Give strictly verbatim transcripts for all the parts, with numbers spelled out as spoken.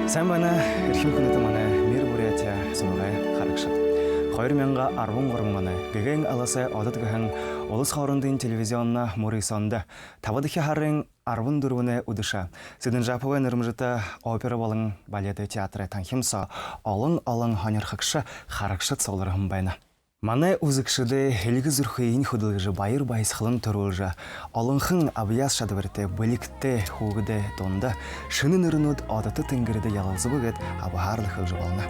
Сайн байна, эрхим хүндэтэ манай «Мир Бурятия» зурагай харагшад. Хоёр мянга арбан гурбан оной Гэгээн аласай одод гэһэн улас хоорондын телевизионно мүрысөөндэ табадахи һарын арбан дүрбэнэй үдэшэ Цыденжаповай нэрэмжэтэ опера болон баледэй театрай танхим соо олон-олон һонирхогшо харагшад суглараһан байна. Манай үзэгшэдэй эльгэ зүрхыень хүдэлгэжэ, баяр баясхалан түрүүлжэ, олонхон абьяас шадабаритай, бэлигтэй хүүгэдэй дунда шэнэ нэрэнүүд одото тэнгэритэй ялалзаба гээд абаһаар лэ хэлэжэ болоно.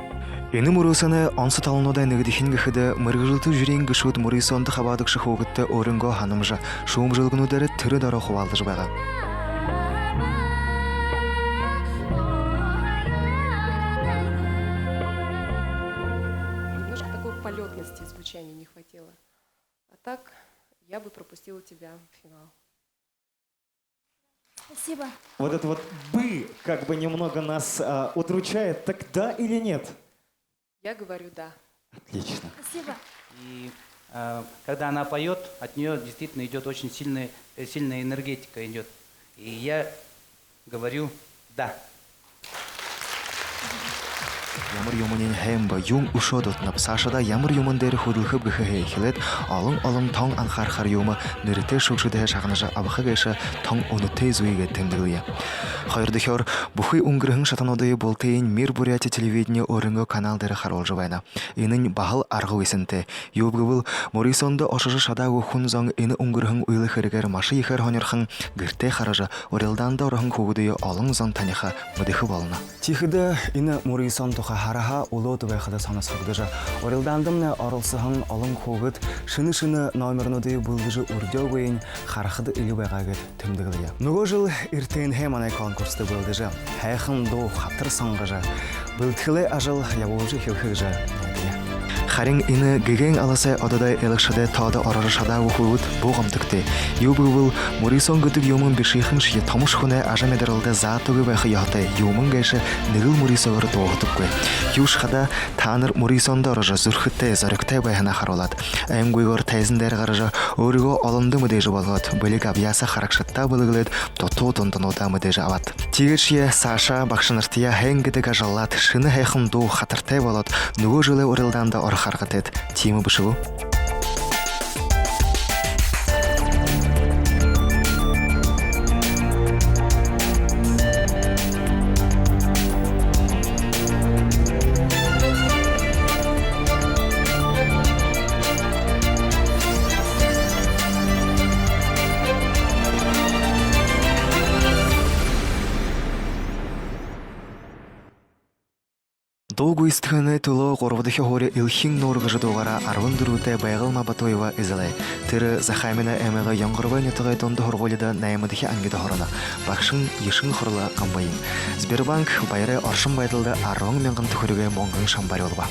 Энэ мүрысөөнэй онсо талануудай нэгэдэхинь гэхэдэ, мэргэжэлтэ жюриин гэшүүд мүрысөөндэ хабаадагша хүүгэдтэ өөрынгөө һанамжа, шүүмжэлгэнүүдээрээ тэрэ доро хубаалдажа байгаа. Немножко такой полётности звучания не хватило. А так, я бы пропустила тебя в финал. Спасибо. Вот это вот «бы» как бы немного нас, а, удручает. Так да или нет? Я говорю «да». Отлично. Спасибо. И, а, когда она поёт, от неё действительно идёт очень сильная, э, сильная энергетика идёт. И я говорю «да». Ямар юумэниинь һайн бэ, юун үшөө дутанаб, саашадаа ямар юумэн дээрэ хүдэлхэб гэһээһээ эхилээд, олон-олон тон анхархаар юумэ нэрэтэй шүүгшэдһээ шагнажа абаха гээшэ тон үнэтэй зүй гээд тэмдэглэе. Хоёрдохёор, бүхы үнгэрһэн шатануудые бултыень «Мир Бурятия» телевидени өөрынгөө канал дээрэ харуулжа байна. Энэнь баһал арга үгысэнтэй. Юуб гэбэл, мүрысөөндэ ошожо шадаагүй хүн зон энэ үнгэрһэн үйлэ хэрэгээр маша ехээр һонирхон, гэртээ хаража, урилдаанда ороһон хүүгэдые олон зон таниха, мэдэхэ болоно. Тиихэдэ энэ мүрысөөн тухай һараһаа үлөөдэ байхада соносхогдожо, урилдаандамнай оролсоһон олон хүүгэд шэнэ-шэнэ номернуудые бэлдэжэ үрдёөгүйень харахада элиу байгаа гээд тэмдэглэе. Нүгөө жэл эртээнһээ манай конкурсдо бэлдэжэ, һайхан дуу хатар сонгожо, бэлэдхэлэй ажал ябуулжа эхилхэ гэжэ найдая. Харин энэ Гэгээн аласай ододой илагшадай тоодо орожо шадаагүй хүүгэд бү гомдогты. Юуб гэбэл, мүрысөөн гэдэг юумэн бишыхэншье томошье хүнэй ажамидаралда заатагүй байха ёһотой. Юумэн гээшэ нэгэл мүрысөөгөөр дууһадаггүй. Юушье хадаа таанар мүрысөөндэ орожо, зүрхэтэй, зоригтой байһанаа харуулаад, айнгүйгөөр тайзан дээрэ гаража, өөрыгөө олондо мэдээжэ болгоод, бэлиг абьяасаа харагшадтаа бэлэглээд, дутуу дундануудаа мэдээжэ абаад. Тиигээшье саашаа багшанартаяа һайн гэдэг ажаллаад, шэнэ һайхан дуу хатартай болоод, нүгөө жэлэй урилдаанда орохо аргатайт. Тиимэ бэшэ гү? Дуу гүйсэдхэнэй түлөө гурбадахи һуури «Элхин нуур» гэжэ дуугаараа арбан дүрбэтэй Байгал Мабатуева эзэлээ. Тэрэ Захааминай аймагай Ёнгорбой нютагай дунда һургуулида наймадахи ангида һурана. Багшань Ешин Хурла Гамбаин. Сбербанк баярай оршон байдалда арбан мянган түхэригэй мүнгэн шамбар бариулба.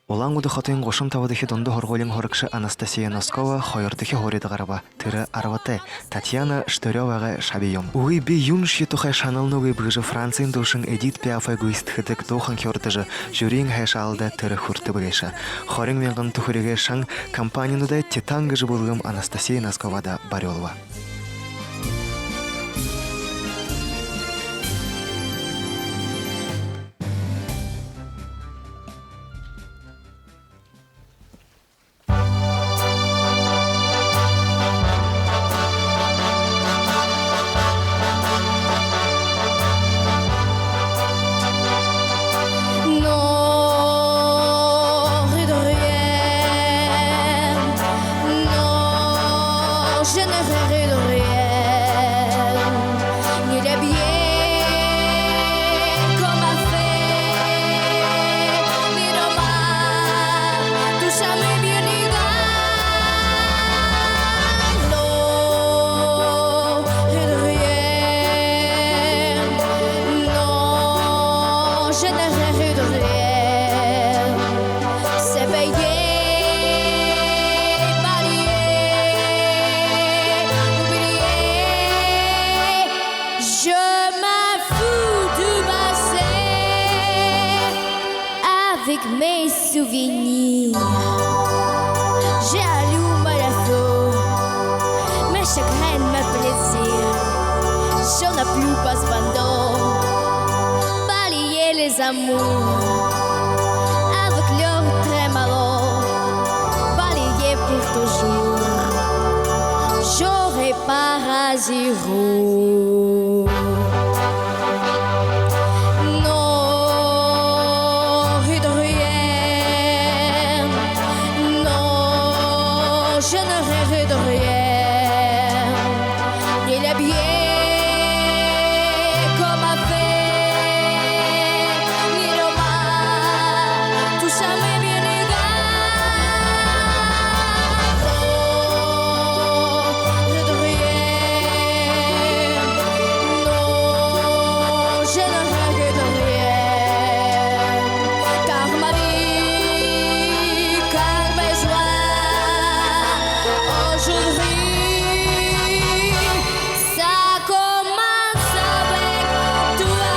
Улаан-Үдэ хотын гушан табадахи дунда һургуулиин һурагша Анастасия Носкова хоёрдохи һуурида гараба. Тэрэ арбатай. Татьяна Штырёвагай шаби юм. Үгы, би юуншье тухай шаналнагүй бэ гэжэ Франциин дуушан Эдит Пиафай гүйсэдхэдэг дууһан хюрдажа, жюриин һайшаалда тэрэ хүртэбэ гээшэ. Хорин мянган түхэригэй шан компанинуудай «Титан» гэжэ бүлгэм Анастасия Носковада барюулба. Non, rien de rien. Non, je ne regrette rien. Ni le bien qu'on m'a fait, ni le mal, tout ça m'est bien égal. Non, rien de rien. Non, je ne regrette rien. C'est payé, balayé, oublié. Je m'en fous du passé. Avec mes souvenirs, j'allume le feu. Mes chagrins, mes plaisirs, je n'ai plus besoin d'eux. Balayer les amours avec leur trémolo, balayer pour toujours. Je repars à zéro. Non, rien de rien. Non, je ne regrette rien. Ni le bien qu'on m'a fait, ni le mal, tout ça m'est bien égal. Non, rien de rien. Non, je ne regrette rien. Car ma vie, car mes joies, aujourd'hui, ça commence avec toi.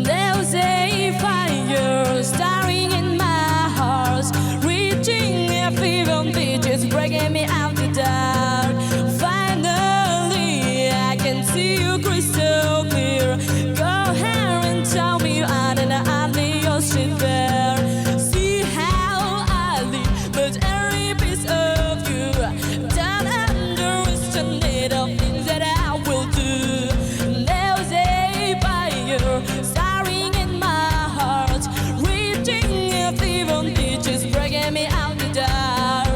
There's a fire starting in my heart, reaching a fever pitch, it's breaking me out the dark. Finally, I can see you crystal clear. Go ahead and tell me you are an only ocean bear. See how I live, but every piece of you don't underestimate the things that I will do. There's a fire starting in my heart, reaching a fever pitch, it's breaking me out the dark.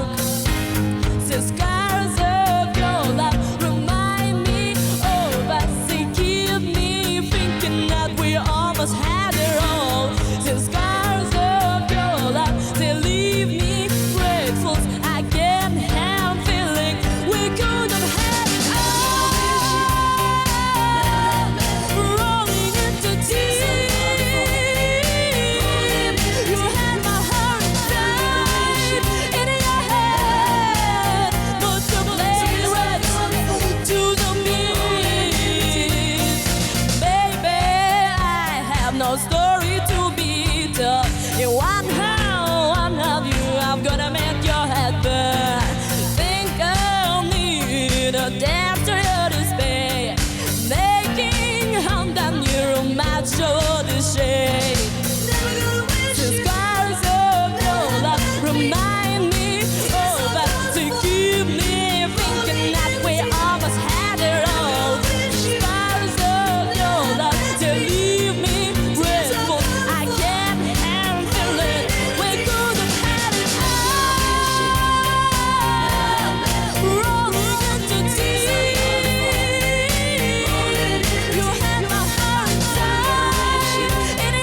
The scars of your love remind me of us. They keep me thinking that we almost had it all. The scars of your love, they leave me breathless. I can't help feeling we could have had it all. Rolling into tears, you had my heart inside in your hand, but you played right to the beat. Baby, I have no story to be told. You want her, one of you, I'm gonna make your head burn. Think of me in a desperate despair, making home down your match or the shade. The scars of your love remind me of us. They keep me thinking that we almost had it all. Scars of your love, they leave me breathless. I can't handle it. We could have had it all. Rolling into tears, you had my heart inside in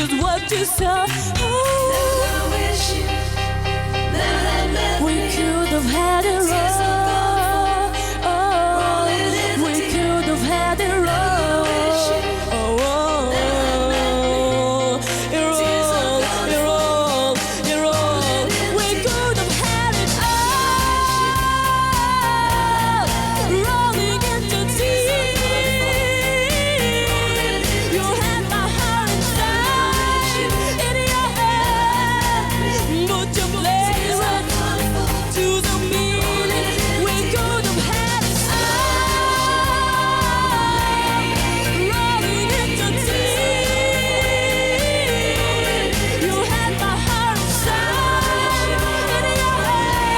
What you saw. We could have had it all. We could have had it all. It all, it all, it all. We could have had it all. Rolling into tears. You had my heart inside in your hand, but you played right to the minute. We could have had it all. Rolling into tears. You had my heart inside in your hand,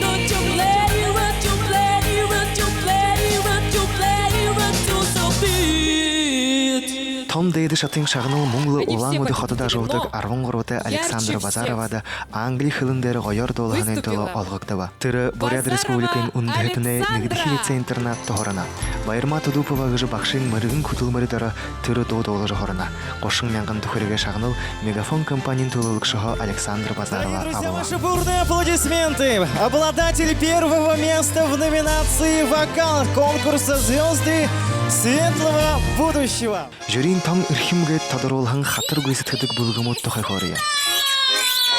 but you played right, you played right, you played right, you played right to the beat. Тон дээдэ шатын шагнал мүн лэ Улаан-Үдэ хотодо ажаһуудаг арбан гурбатай Александра Базаровада англи хэлэн дээрэ гоёор дуулаһанай түлөө олгогдобо. Тэрэ Буряад Республикын үндэһэтэнэй нэгэдэхи лицей-интернатта һурана. Баярма Тудупова гэжэ багшын мэргэн хүдэлмэри доро тэрэ дуу дуулажа һурана. Гушан мянган түхэригэй шагнал «Мегафон» компаниин түлөөлэгшэһөө Александра Базарова абаба. Ваши бурные аплодисменты! Обладатель первого места в номинации «Вокал» конкурса «Звёзды светлого будущего». Жюриин тон эрхим гээд тодоруулһан хатар гүйсэдхэдэг бүлгэмүүд тухай хөөрье.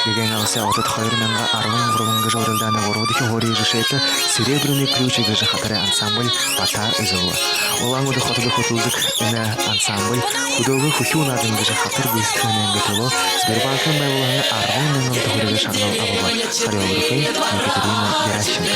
Гэгээн Аласай одод хоёр мянга арбан гурбан гэжэ урилдаанай гурбадахи һуури жэшээтэ «Серебряный ключ» гэжэ хатарай ансамбль бата үзүүлээ. Улаан-Үдэ хотодо хүтэлдэг энэ ансамбль хүдөөгэй хүхюу наадан гэжэ хатар гүйсэдхэнэйнгээ түлөө Сбербанкын байгуулһанай арбан мянган түхэригэй шагнал абаба. Хореографинь Екатерина Геращенко.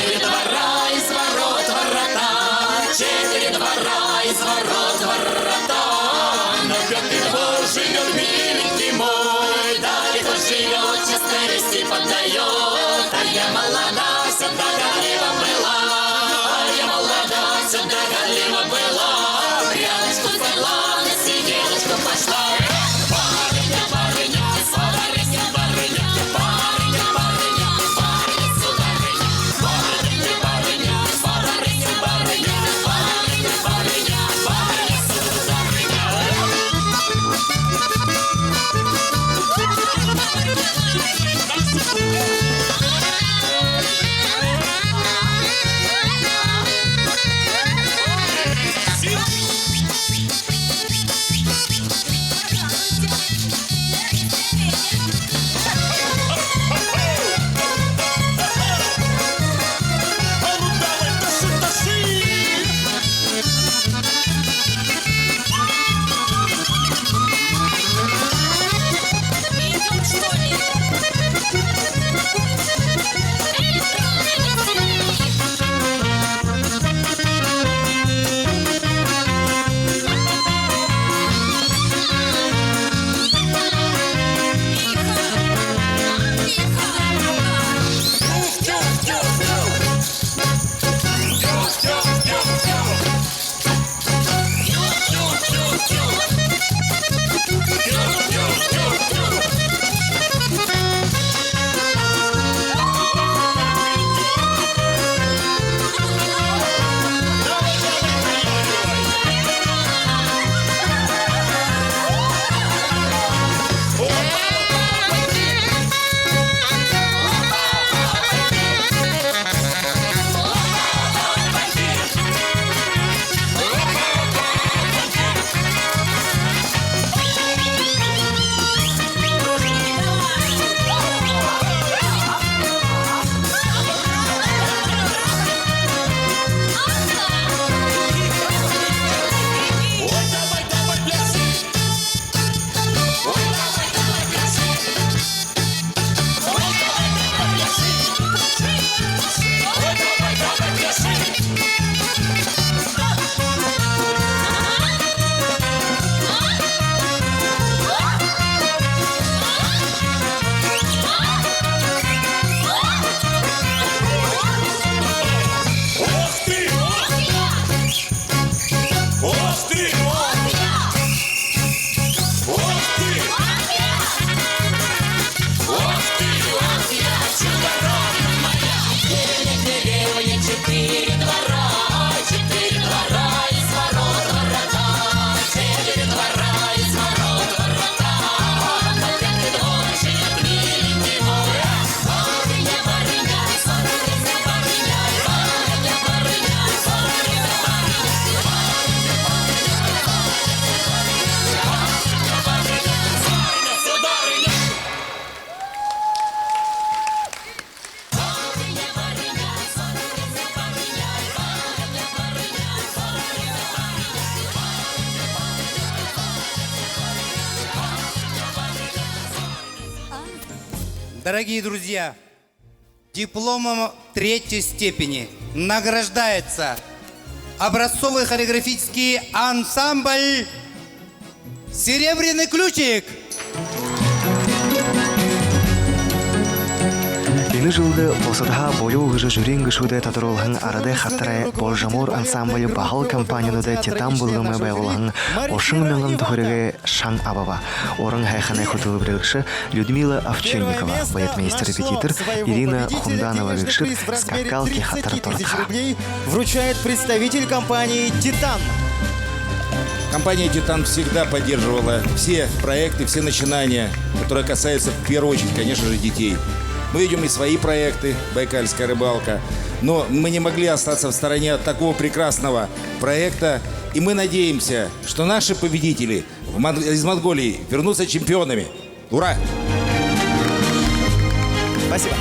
Дорогие друзья, дипломом третьей степени награждается образцовый хореографический ансамбль «Серебряный ключик». Энэ жэлдэ бусадһаа болюу гэжэ жюриин гэшүүдэй тодоруулһан арадай хатарай «Болжомуур» ансамбль баһал компаниинуудай «Титан» бүлгэмэй байгуулһан гушан мянган түхэригэй шан абаба. Уран һайханай хүтэлбэрилэгшэ Людмила Овчинникова, балетмейстер-репетитор Ирина Хунданова гэгшэд скакалки хатар дурадха. Вручает представитель компании «Титан». Компания «Титан» всегда поддерживала все проекты, все начинания, которые касаются, в первую очередь, конечно же, детей. Мы ведём и свои проекты, «Байкальская рыбалка», но мы не могли остаться в стороне от такого прекрасного проекта, и мы надеемся, что наши победители в Мон-, из Монголии вернутся чемпионами. Ура! Спасибо.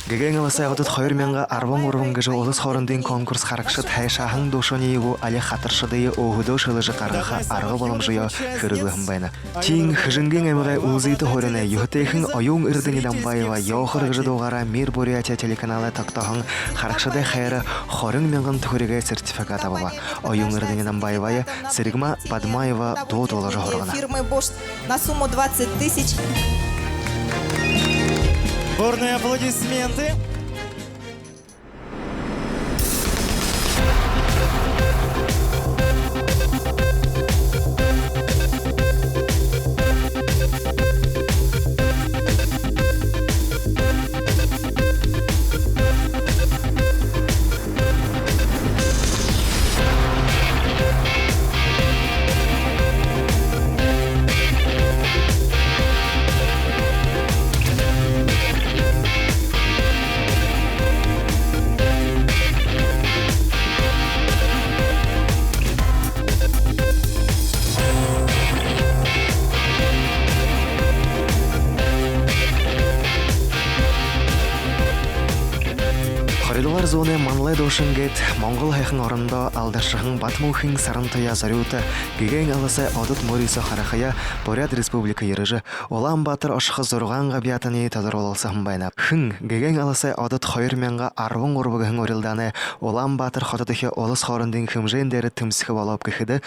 Гэгээн Аласай хотодо хоёр мянга арбан гурбан гэжэ улас хоорондын конкурс харагшад һайшааһан дуушаниие гү, али хатаршадые өөһэдөө шэлэжэ гаргаха арга боломжоёо хэрэглэһэн байна. Тиин Хэжэнгын аймагай Үлзытэ һууринай юһэтэйхэн Оюун-Эрдэни Дамбаева «Ёохор» гэжэ дуугаараа «Мир Бурятия» телеканалай тогтооһон харагшадай хайра хорин мянган түхэригэй сертификат абаба. Оюун-Эрдэни Дамбаевые Сэрэгма Бадмаева дуу дуулажа һургана. Фирмы «Бош» на сумму двадцать тысяч. Бурные аплодисменты. Зуунай манлай дуушан гээд Монгол һайхан орондоо алдаршаһан Бадма-Үхын Сарантуяа Зорюута гэгээн аласай одод мүрысөө харахаяа Буряад Республика ерэжэ, Улаан-Баатар ошохо зургаан габьяатаниие тодорхойлсоһон байна. Хэн гэгээн аласай одод хоёр мянга арбан гурба гэһэн урилдаанай Улаан-Баатар хотодохи улас хоорондын хэмжээн дээрэ тэмсэхэ болооб гэхэдэ,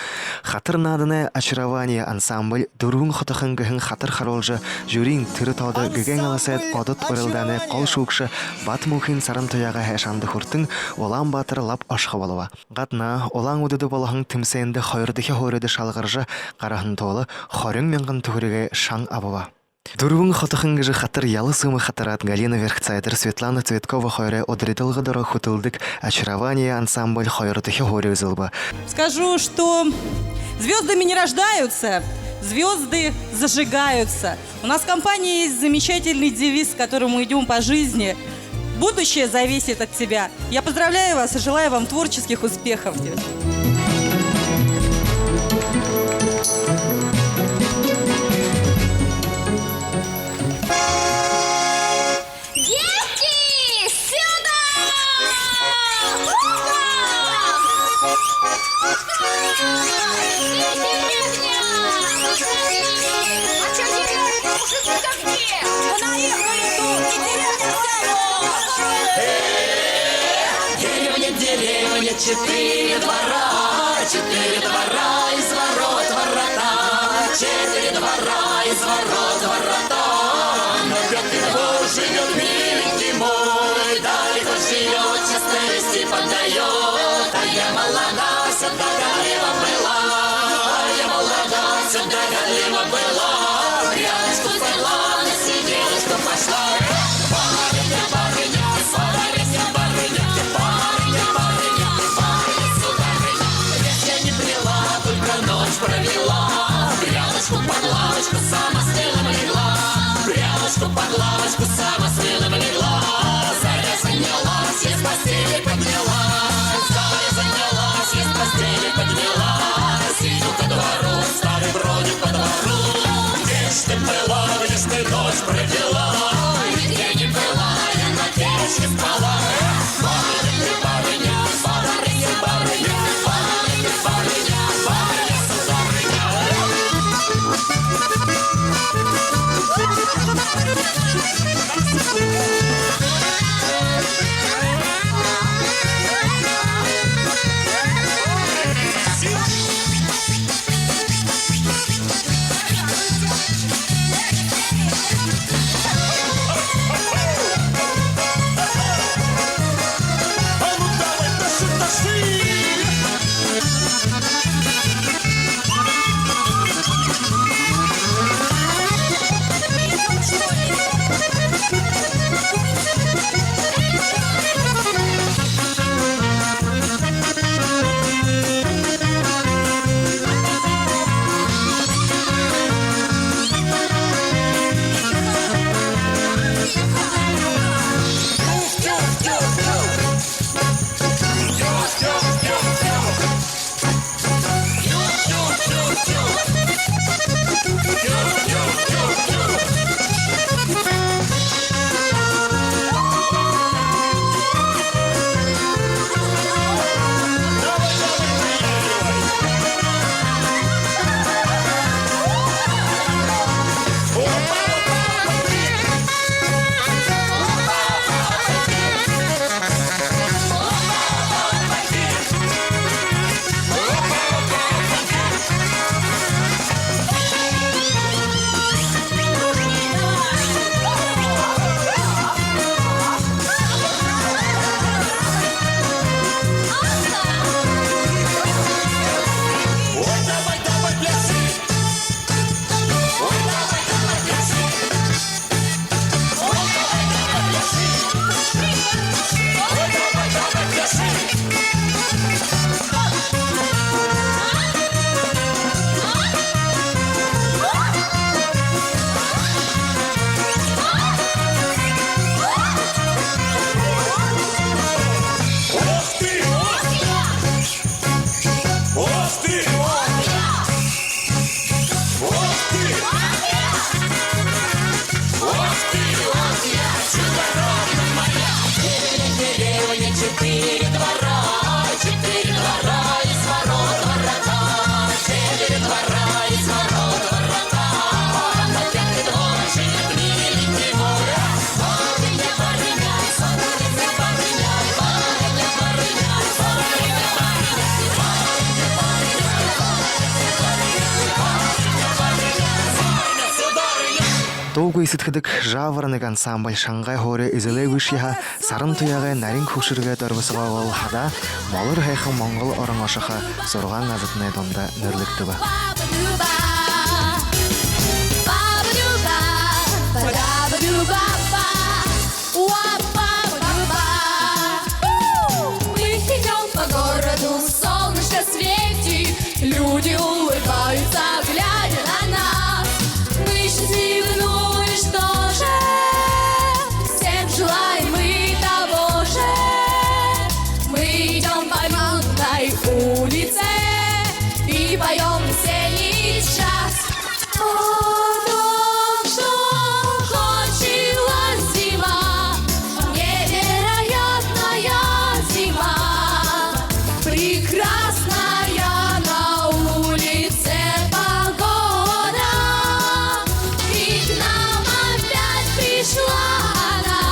хатар нааданай «Очарование» ансамбль «Дүрбэн хотохон» гэһэн хатар харуулжа, жюриин тэрэ тоодо гэгээн аласай одод урилдаанай гол шүүгшэ Бадма-Үхын Сарантуяагай һайшаанда хүртэн, Улаан-Баатар лаб ошохо болобо. Гадна Улаан-Үдэдэ болоһон тэмсээндэ хоёрдохи һуурида шалгаржа гараһан тула хорин мянган түхэригэй шан абаба. «Дүрбэн хотохон» гэжэ хатар яла сүүмэ хатараад, Галина Верхцайдар, Светлана Цветкова хоёрой ударидалга доро хүтэлдэг «Очарование» ансамбль хоёрдохи һуури эзэлбэ. Скажу, что звёздами не рождаются, звёзды зажигаются. У нас в компании есть замечательный девиз, с которым мы идём по жизни. Будущее зависит от тебя. Я поздравляю вас и желаю вам творческих успехов, девочки. Девки, сюда! Ухо! Ухо! Деревня! А чё деревня? Мужики-то где? Понаехали тут, и деревня вся в лужах. Деревня, деревня, четыре двора, четыре двора, из ворот ворота, четыре двора, из ворот ворота. На пятый двор живёт миленький мой, далеко живёт, часто вести подаёт. А я молода, всегда горлива была, а я молода, всегда горлива была. Прялочку сняла, на сиделочку пошла. Барыня, барыня, барыня, барыня, барыня, барыня, барыня, сударыня. Весь я не прила, только ночь провела. Прялочку под лавочку сама смело легла. Прялочку под лавочку сама смело легла. Заря занялась, я с постели поднялась. Заря занялась, я с постели поднялась. Иду ко двору, старый бродит по двору. Где ж ты была, где ж ты ночь провела? Нигде не была, я на печке спала. Барыня, барыня, барыня, барыня, барыня, барыня, барыня, сударыня. Ох ты! Ох ты! Ох ты! Ох ты! Ох я, чудо-родная моя! Деревня, деревня, четыре Дуугүй сэдьхэдэг «Жаворонок» ансамбль Шангай һуури эзэлээ бэшэ һаа, Саран Туяагай «Нарин хүгшэргэ» дурбасагоо болоод, Молор һайхан Монгол орон ошохо зургаан азатанай дунда нэрлэгдэбэ. Мы идём по городу, солнышко светит, люди улыбаются, глядя на нас. Мы счастливы, ну и что же? Всем желаем мы того же. Мы идём по главной улице и поём весенний джаз. О том, что кончилась зима, невероятная зима, прекрасная на улице погода. И к нам опять пришла она,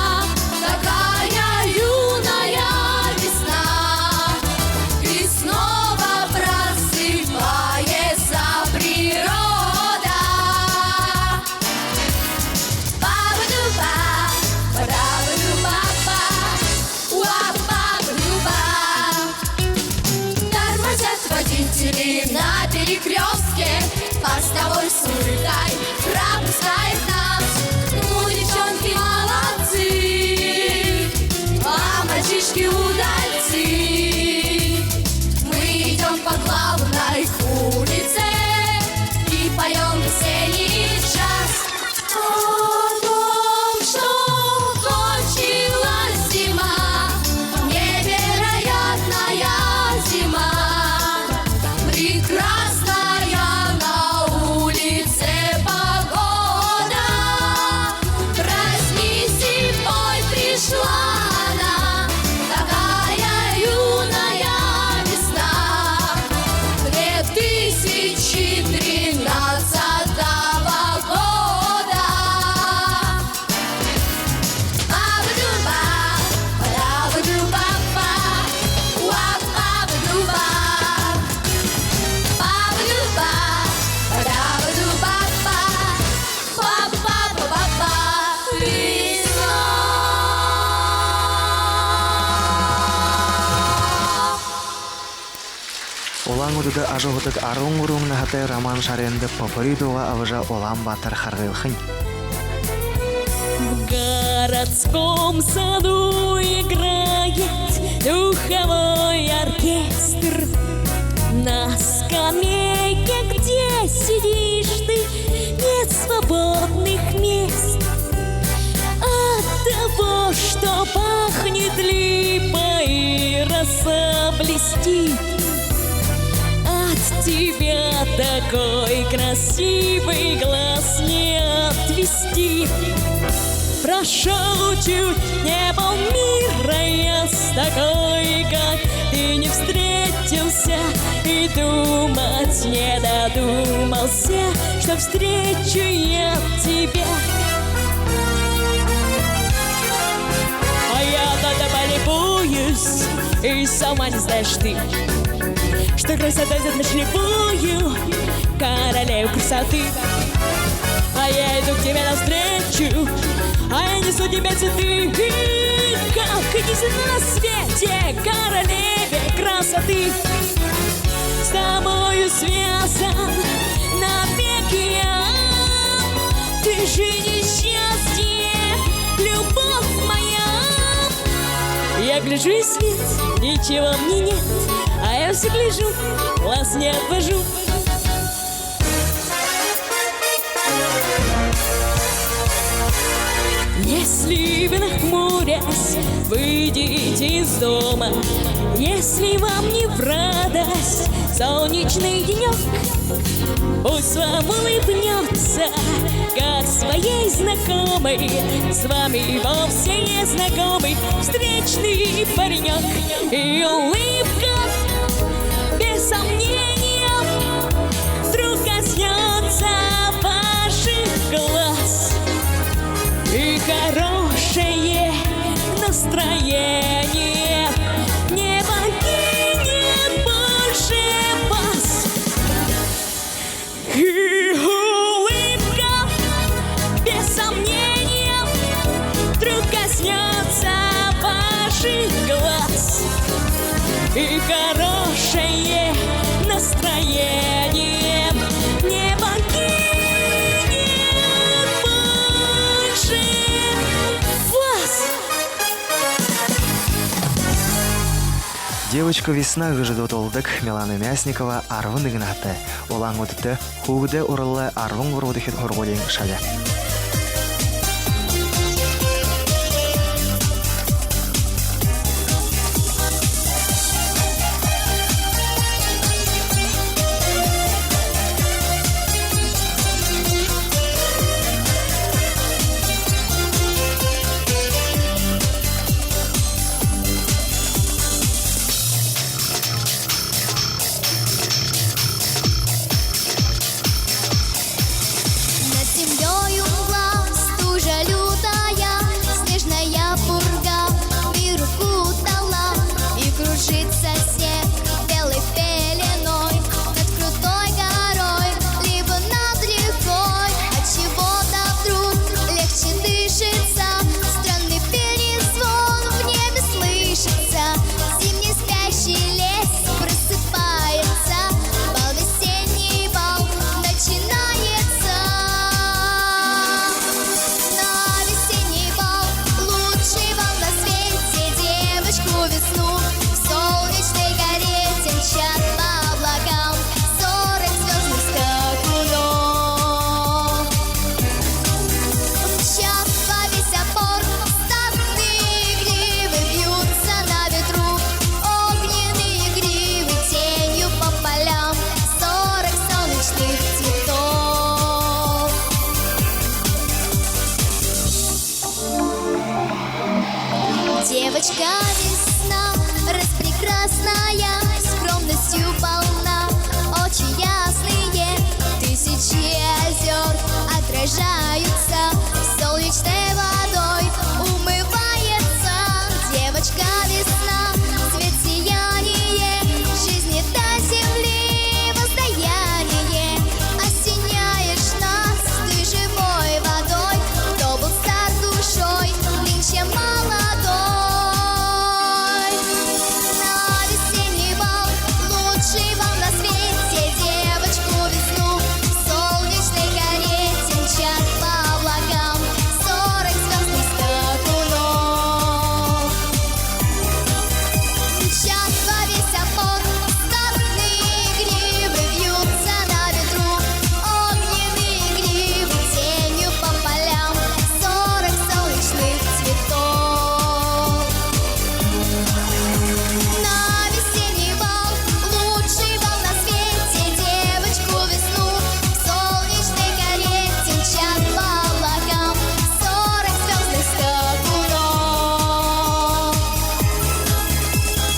такая юная весна, и снова просыпается природа. Ба-ба-ду-ба, ба-да-ба-ду-ба-ба, уа-ба-ба-ду-ба. Тормозят водители на перекрёстке, постовой с улыбкой пропускает нас. Ну, девчонки молодцы, а мальчишки удальцы. Мы идём по главной улице и поём весенний джаз. О том, что кончилась зима, невероятная зима, прекрасная на улице погода. Проснись и пой, пришла она, такая юная весна две тысячи тринадцатого года. Ба-ба-ду-ба, ба-да-ба-ду-ба-ба, уа-ба-ба-ду-ба. Ба-ба-ду-ба, ба-да-ба-ду-ба-ба, ба-ба-ба-ба-ба. Весна. Улаан-Үдэдэ ажаһуудаг арбан гурбан наһатай Роман Шарайнда «Попурри» дуугаа абажа, Улаан-Баатар харгылхань. В городском саду играет духовой оркестр. На скамейке, где сидишь ты, нет свободных мест. От того, что пахнет липой и роса блестит, от тебя такой красивый глаз не отвести. Прошёл чуть не полмира, я с такой, как ты, не встретился, и думать не додумался, что встречу я тебя. А я тогда полюбуюсь, и сама не знаешь ты, что красота зовёт на слепую королеву красоты. А я иду к тебе навстречу, а я несу тебе цветы, как единственной на свете королеве красоты. С тобою связан навеки я, ты же счастье, любовь моя. Я гляжу, и свет, ничего мне нет, а я всё гляжу, глаз не отвожу. Если вы, нахмурясь, выйдете из дома, если вам не в радость солнечный денёк, пусть вам улыбнётся, как своей знакомой, с вами вовсе незнакомый встречный паренёк. И улыбка, без сомнения, вдруг коснётся ваших глаз. И хорошее настроение не покинет больше вас. И улыбка, без сомнения, вдруг коснётся ваших глаз. И хорошее настроение не покинет больше вас. «Девочка-весна» гэжэ дуудуулдаг Милана Мясникова арбан нэгэн наһатай. Улаан-Үдэдэ хүүгэдэй уралай арбан гурбадахи һургуулиин шаби. Над землёю мгла, стужа лютая, снежная пурга мир укутала, и кружится снег белой пеленой над крутой горой, либо над рекой. Отчего-то вдруг легче дышится, странный перезвон в небе слышится. Зимний спящий лес просыпается, бал, весенний бал начинается. На весенний бал, лучший бал на свете, девочку-весну в солнечной карете мчат по облакам сорок звёздных скакунов. Мчат во весь опор статные гривы, вьются на ветру огненные гривы, тенью по полям сорок солнечных цветов. Девочка-весна, распрекрасная, скромностью полна, очи ясные, тысячи озёр отражаются в солнечной водой, умывается. Девочка-весна, свет, сияние, жизни до земли воздаяние, осеняешь нас ты живой водой. Кто был стар душой, нынче молодой. На весенний бал, лучший бал на свете, девочку-весну в солнечной карете мчат по облакам сорок звёздных скакунов. Мчат во весь опор статные гривы, вьются на ветру огненные гривы, тенью по полям сорок солнечных цветов. На весенний бал, лучший бал на свете, девочку-весну в солнечной карете мчат по облакам сорок звёздных скакунов.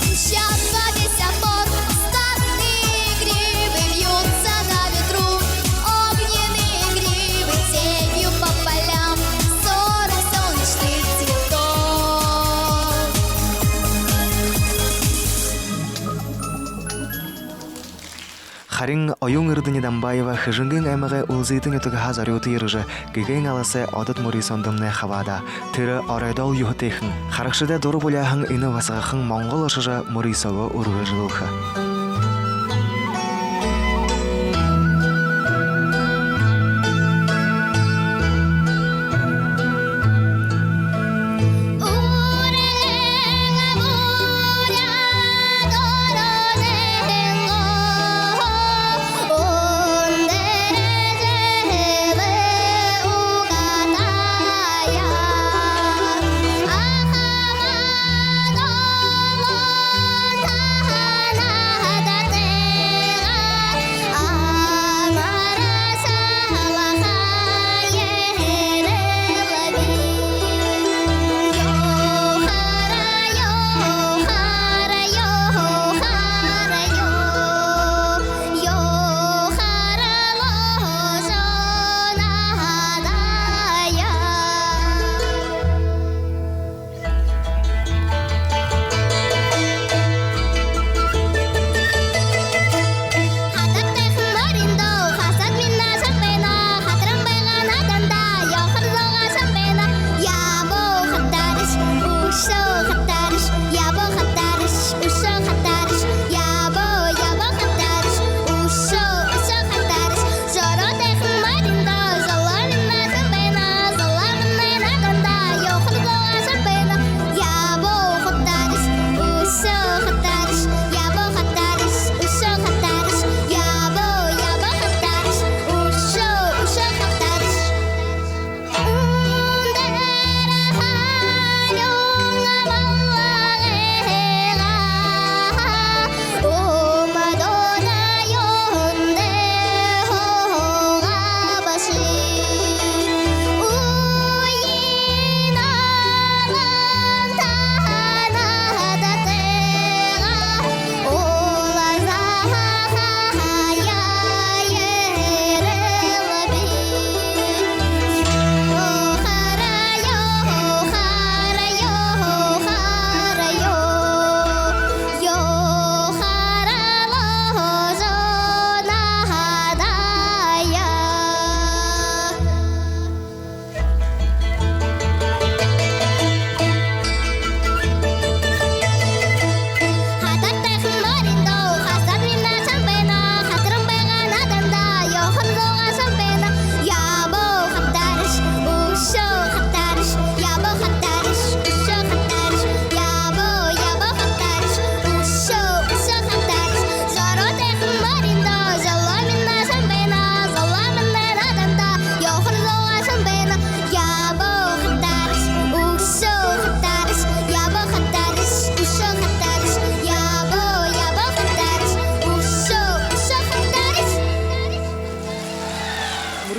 Мчат во весь опор статные гривы, вьются на ветру огненные гривы, тенью по полям сорок солнечных цветов. Харин Оюун-Эрдэни Дамбаева Хэжэнгын аймагай Үлзытэ нютагһаа зорюута ерэжэ, гэгээн аласай одод мүрысөөндэмнай хабаадаа. Тэрэ оройдоол юһэтэйхэн. Харагшадай дура буляаһан энэ басагахан монгол ошожо, мүрысөөгөө үргэлжэлүүлхэ.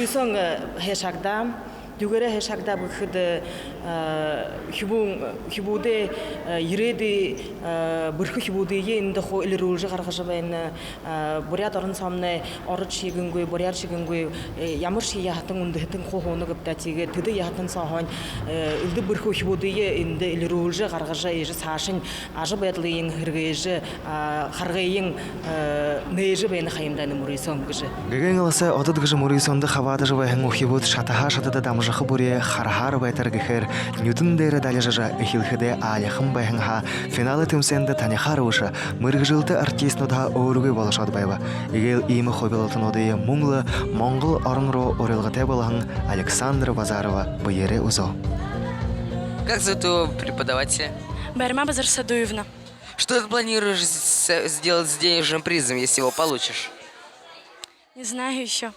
Сон, э, һайшаагдаа. Юугээрээ һайшаагдаа гэхэдэ, э, хүбүүн, хүбүүдэй, э, ерээдүй, э, бэрхэ хүбүүдые эндэ хуу элирүүлжэ гаргажа байна. Э, Буряад орон соомнай ород шэгэнгүй, буряад шэгэнгүй, э, ямаршье яһатан үндэһэтэн хуу һууна гээб даа. Тиигээд тэдэ яһатан сооһоонь, э, элдэб бэрхэ хүбүүдые эндэ элирүүлжэ гаргажа, иигэжэ саашань ажабайдалыень һэргээжэ, а, харгыень, э, нээжэ байна ха юм даа энэ мүрысөөн гэжэ. Гэгээн аласай одод гэжэ мүрысөөндэ хабаадажа байһан үхибүүд шатаһаа шатада дамжаха бүри хараһаар байтар гэхээр нюдэн дээрэ далижажа эхилхэдээ аалихан байһан һаа, финалай тэмсээндэ танихаар бэшэ, мэргэжэлтэ артистнуудһаа өөрыгөө болошоод байба. Эгээл иимэ хубилалтануудые мүн лэ Монгол орон руу урилгатай болоһон Александра Базарова бэеэрээ үзөө. Как зовут твоего преподавателя? Барима Базарсадуевна. Что ты планируешь с-, сделать с денежным призом, если его получишь? Не знаю ещё.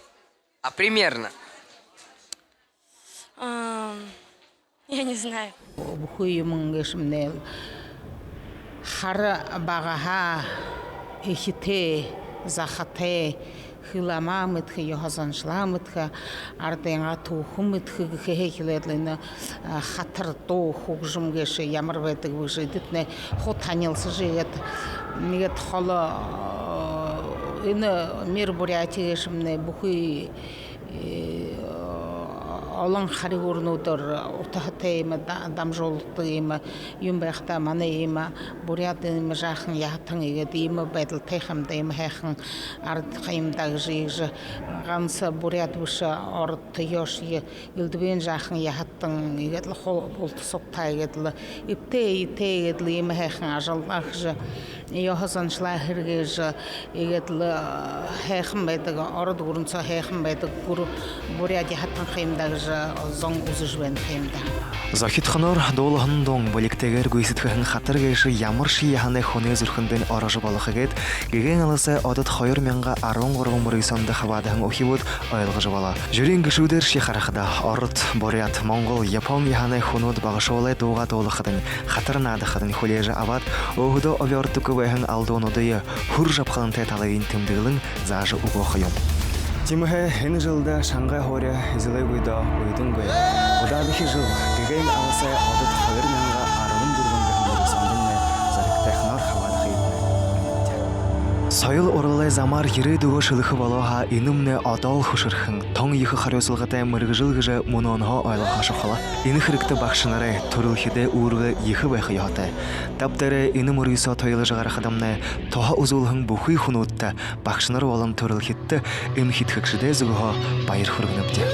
А примерно? Ам, я не знаю. Бүхы юумэн гээшэмнай хара багаһаа эхитэй, захатай, хилэ амаа мэдэхэ, ёһо заншалаа мэдэхэ, арадайнгаа түүхэ мэдэхэ гэхэһээ эхилээд лэ энэ, а, хатар дуу хүгжэм гээшэ ямар байдаг бэ гэжэ эдэтнай хуу танилсажа, иигээд нэгэ холо, а, энэ «Мир Бурятии» гээшэмнай бүхы, э, олон хари гүрэнүүдээр утаһатай иимэ да-, дамжуулгатай иимэ юумэн байхадаа, манай иимэ буряад иимэ жаахан яһатан, иигээд иимэ байдалтай ха юм даа, иимэ һайхан арад ха юм даа гэжэ, иигэжэ ганса буряад бэшэ, ород, ёшье, элдэбын жаахан яһатан, иигээд лэ хуу булта сугтаа, иигээд лэ эбтэй эетэй, иигээд лэ иимэ һайхан ажаллаа хэжэ, ёһо заншалаа һэргээжэ, иигээд лэ һайхан байдаг, ород гүрэн соо һайхан байдаг гүрэн буряад яһатан ха юм даа гэжэ зон үзэжэ байна ха юм даа. Зохидхоноор дуулаһан дуун, бэлигтэйгээр гүйсэдхэһэн хатар гээшэ ямаршье яһанай хүнэй зүрхэндэнь орожо болохо гээд Гэгээн аласай одод хоёр мянга арбан гурбан мүрысөөндэ хабаадаһан үхибүүд ойлгожо болоо. Жюриин гэшүүдээршье харахада, ород, буряад, монгол, япон яһанай хүнүүд багашуулай дуугаа дуулахадань, хатар наадахадань хүлеэжэ абаад, өөһэдөө обёордоггүй байһан алдуунуудые, һүр жабхалантай талыень тэмдэглэн заажа үгөө ха юм. Тиимэһээ энэ жэлдэ шангай һуури эзэлээгүй даа, уйдангүй. Удаадахи жэл Гэгээн аласай одод хоёр мянга арбан дүрбэн гэһэн мүрысөөндэмнай зоригтойхоноор хабаадахыетнай урамнабди. Соёл уралай замаар ерээдүйгөө шэлэхэ болоо һаа, энэмнай одоол хүшэрхэн, тон ехэ харюусалгатай мэргэжэл гэжэ мүнөөнһөө ойлгохо шухала. Энэ хэрэгтэ багшанарай, түрэлхидэй үүргэ ехэ байха ёһотой. Таб дээрээ энэ мүрысөө туйлажа гаргахадамнай туһа үзүүлһэн бүхы хүнүүдтэ, багшанар болон түрэлхидтэ, эмхидхэгшэдэй зүгһөө баяр хүргэнэбди.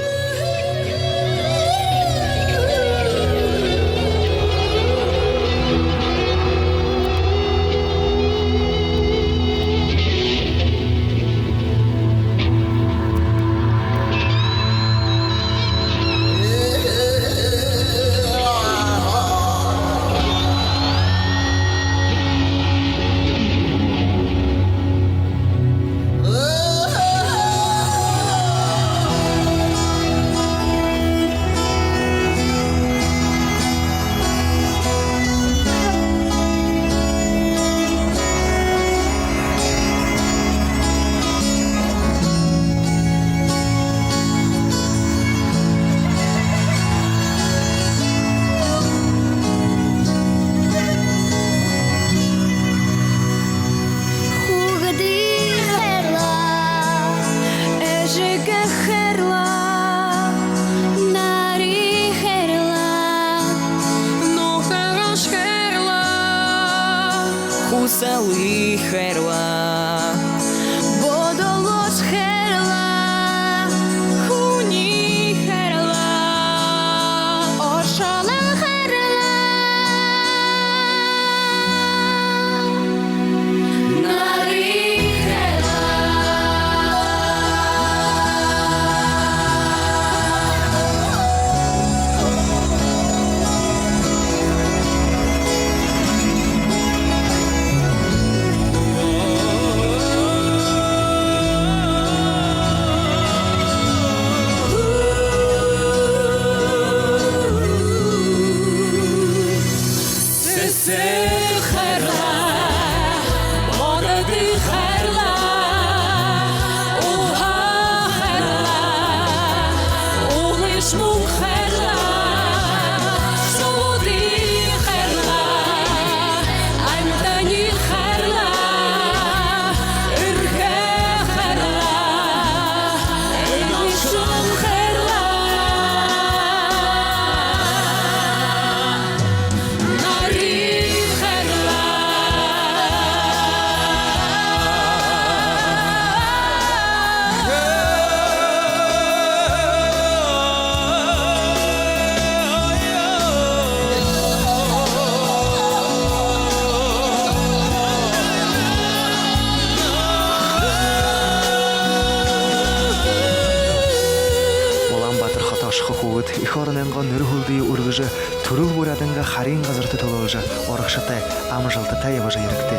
Эх оронойнгоо нэрэ хүлдые үргэжэ, түрэл буряадайнгаа харин газарта түлөөлжэ, урагшатай, амжалтатай ябажа ерэгты.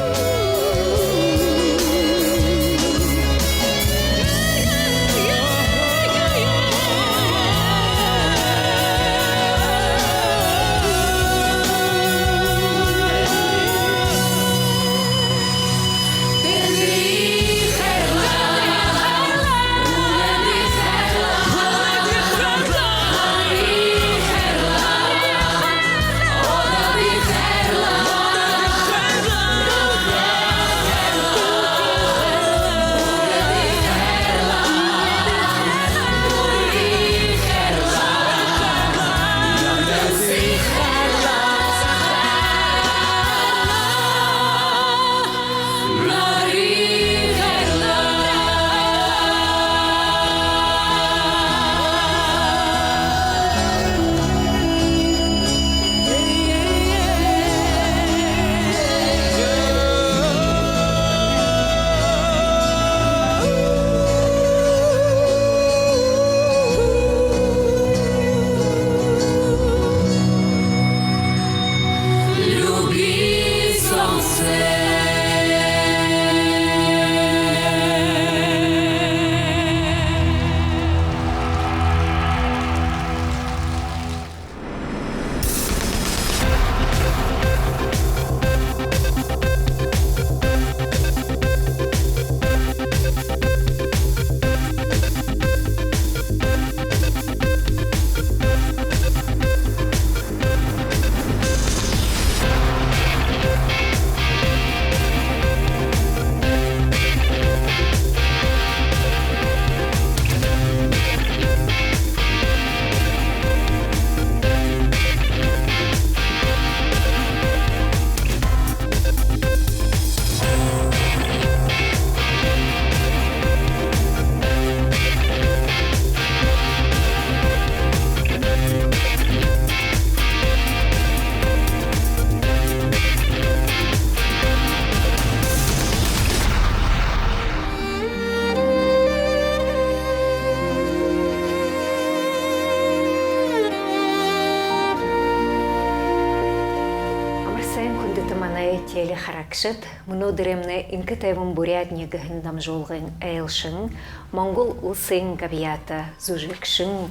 Амар сайн, хүндэтэ манай телехарагшад! Мүнөөдэрэймнай «Энхэ тайбан буряадни» гэһэн дамжуулгын айлшан, Монгол уласай габьяата зүжэгшэн,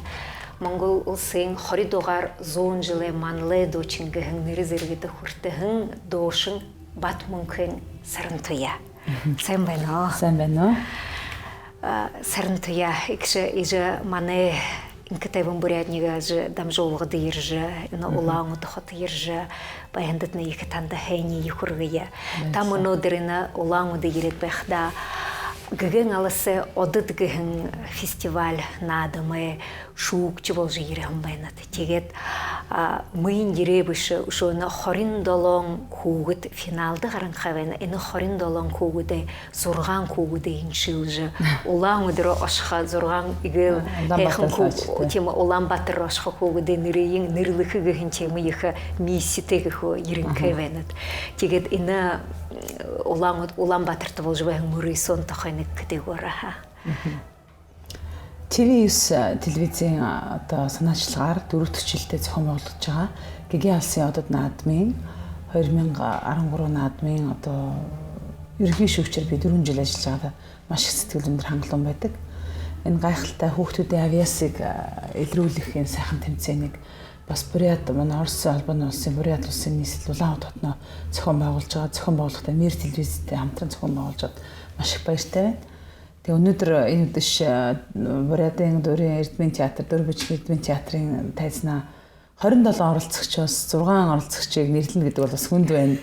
Монгол уласай хори дугаар зуун жэлэй манлай дуушан гэһэн нэрэ зэргэдэ хүртэһэн дуушан Батамүнхын Сарантуяа. Мгм. Сайн байна. Сайн байна. А, Сарантуяа, эгшэ, иигэжэ манай «Энхэ тайбан буряадни» гэжэ дамжуулгада ерэжэ, энэ Мгм. Улаан-Үдэ хото ерэжэ, байһандатнай ехэ танда һайниие хүргэе. Та Баяртай. Мүнөөдэр энэ Улаан-Үдэ ерээд байхадаа, Гэгээн аласай «Одод» гэһэн фестиваль наадамай шүүгшэ боложо ерэһэн байнат. Тиигээд, а, мүн ерээ бэшэ, үшөө энэ хорин долоон хүүгэд финалда гаранхай байна. Энэ хорин долоон хүүгэдэй зургаан хүүгэдые шэлэжэ, Улаан-Үдэ руу ошохо, зургаан эгээл Улаан-Баатар һайхан хүүг-, ошохо. Тиимэ, Улаан-Баатар руу ошохо хүүгэдэй нэрыень нэрлэхэ гэһэн тиимэ ехэ мисситэй гэхэ ерэнхэй Аха. Байнат. Тиигээд энэ, м, Улаан-Үд-, Улаан-Баатарта боложо байһан мүрысөөн тухай нэгэ хэдыгээр, аха. Мгм. ТВ-9, а, телевизиин, а, одоо санаачилгаар дүрбэдэхи жэлдээ зохион байгуулагша байгаа. Гэгээн аласын «Одод» наадмын хоёр мянга арбан гурбан наадмын одоо ерөнхи шүүгшээр би дүрбэн жэл ажиллажа байгаадаа маш их сэтгэл өндөр хангалуун байдаг. Энэ гайхалтай хүүхдүүдэй абьяасыг, а, элирүүлэх энэ һайхан тэмцээниие бас Буряад, манай Орос Улаан Улсын, Буряад Улсын нийслэл Улаан-Үдэ хотоноо зохион байгуулжа байгаа. Зохион байгуулагчтай Мир телевизтэй хамтран зохион байгуулжа байгаад маш их баяртай байна. Тэгээ, өнөөдөр энэ үдэш, а, Буряадай дүүрэн эрдэмэй театр, Доржо Бажигийн эрдэмэй театрын тайзанаа хорин долоон оролцогчоос зургаан оролцогчийг нэрлэнэ гэдэг бол бас хүндэ байна.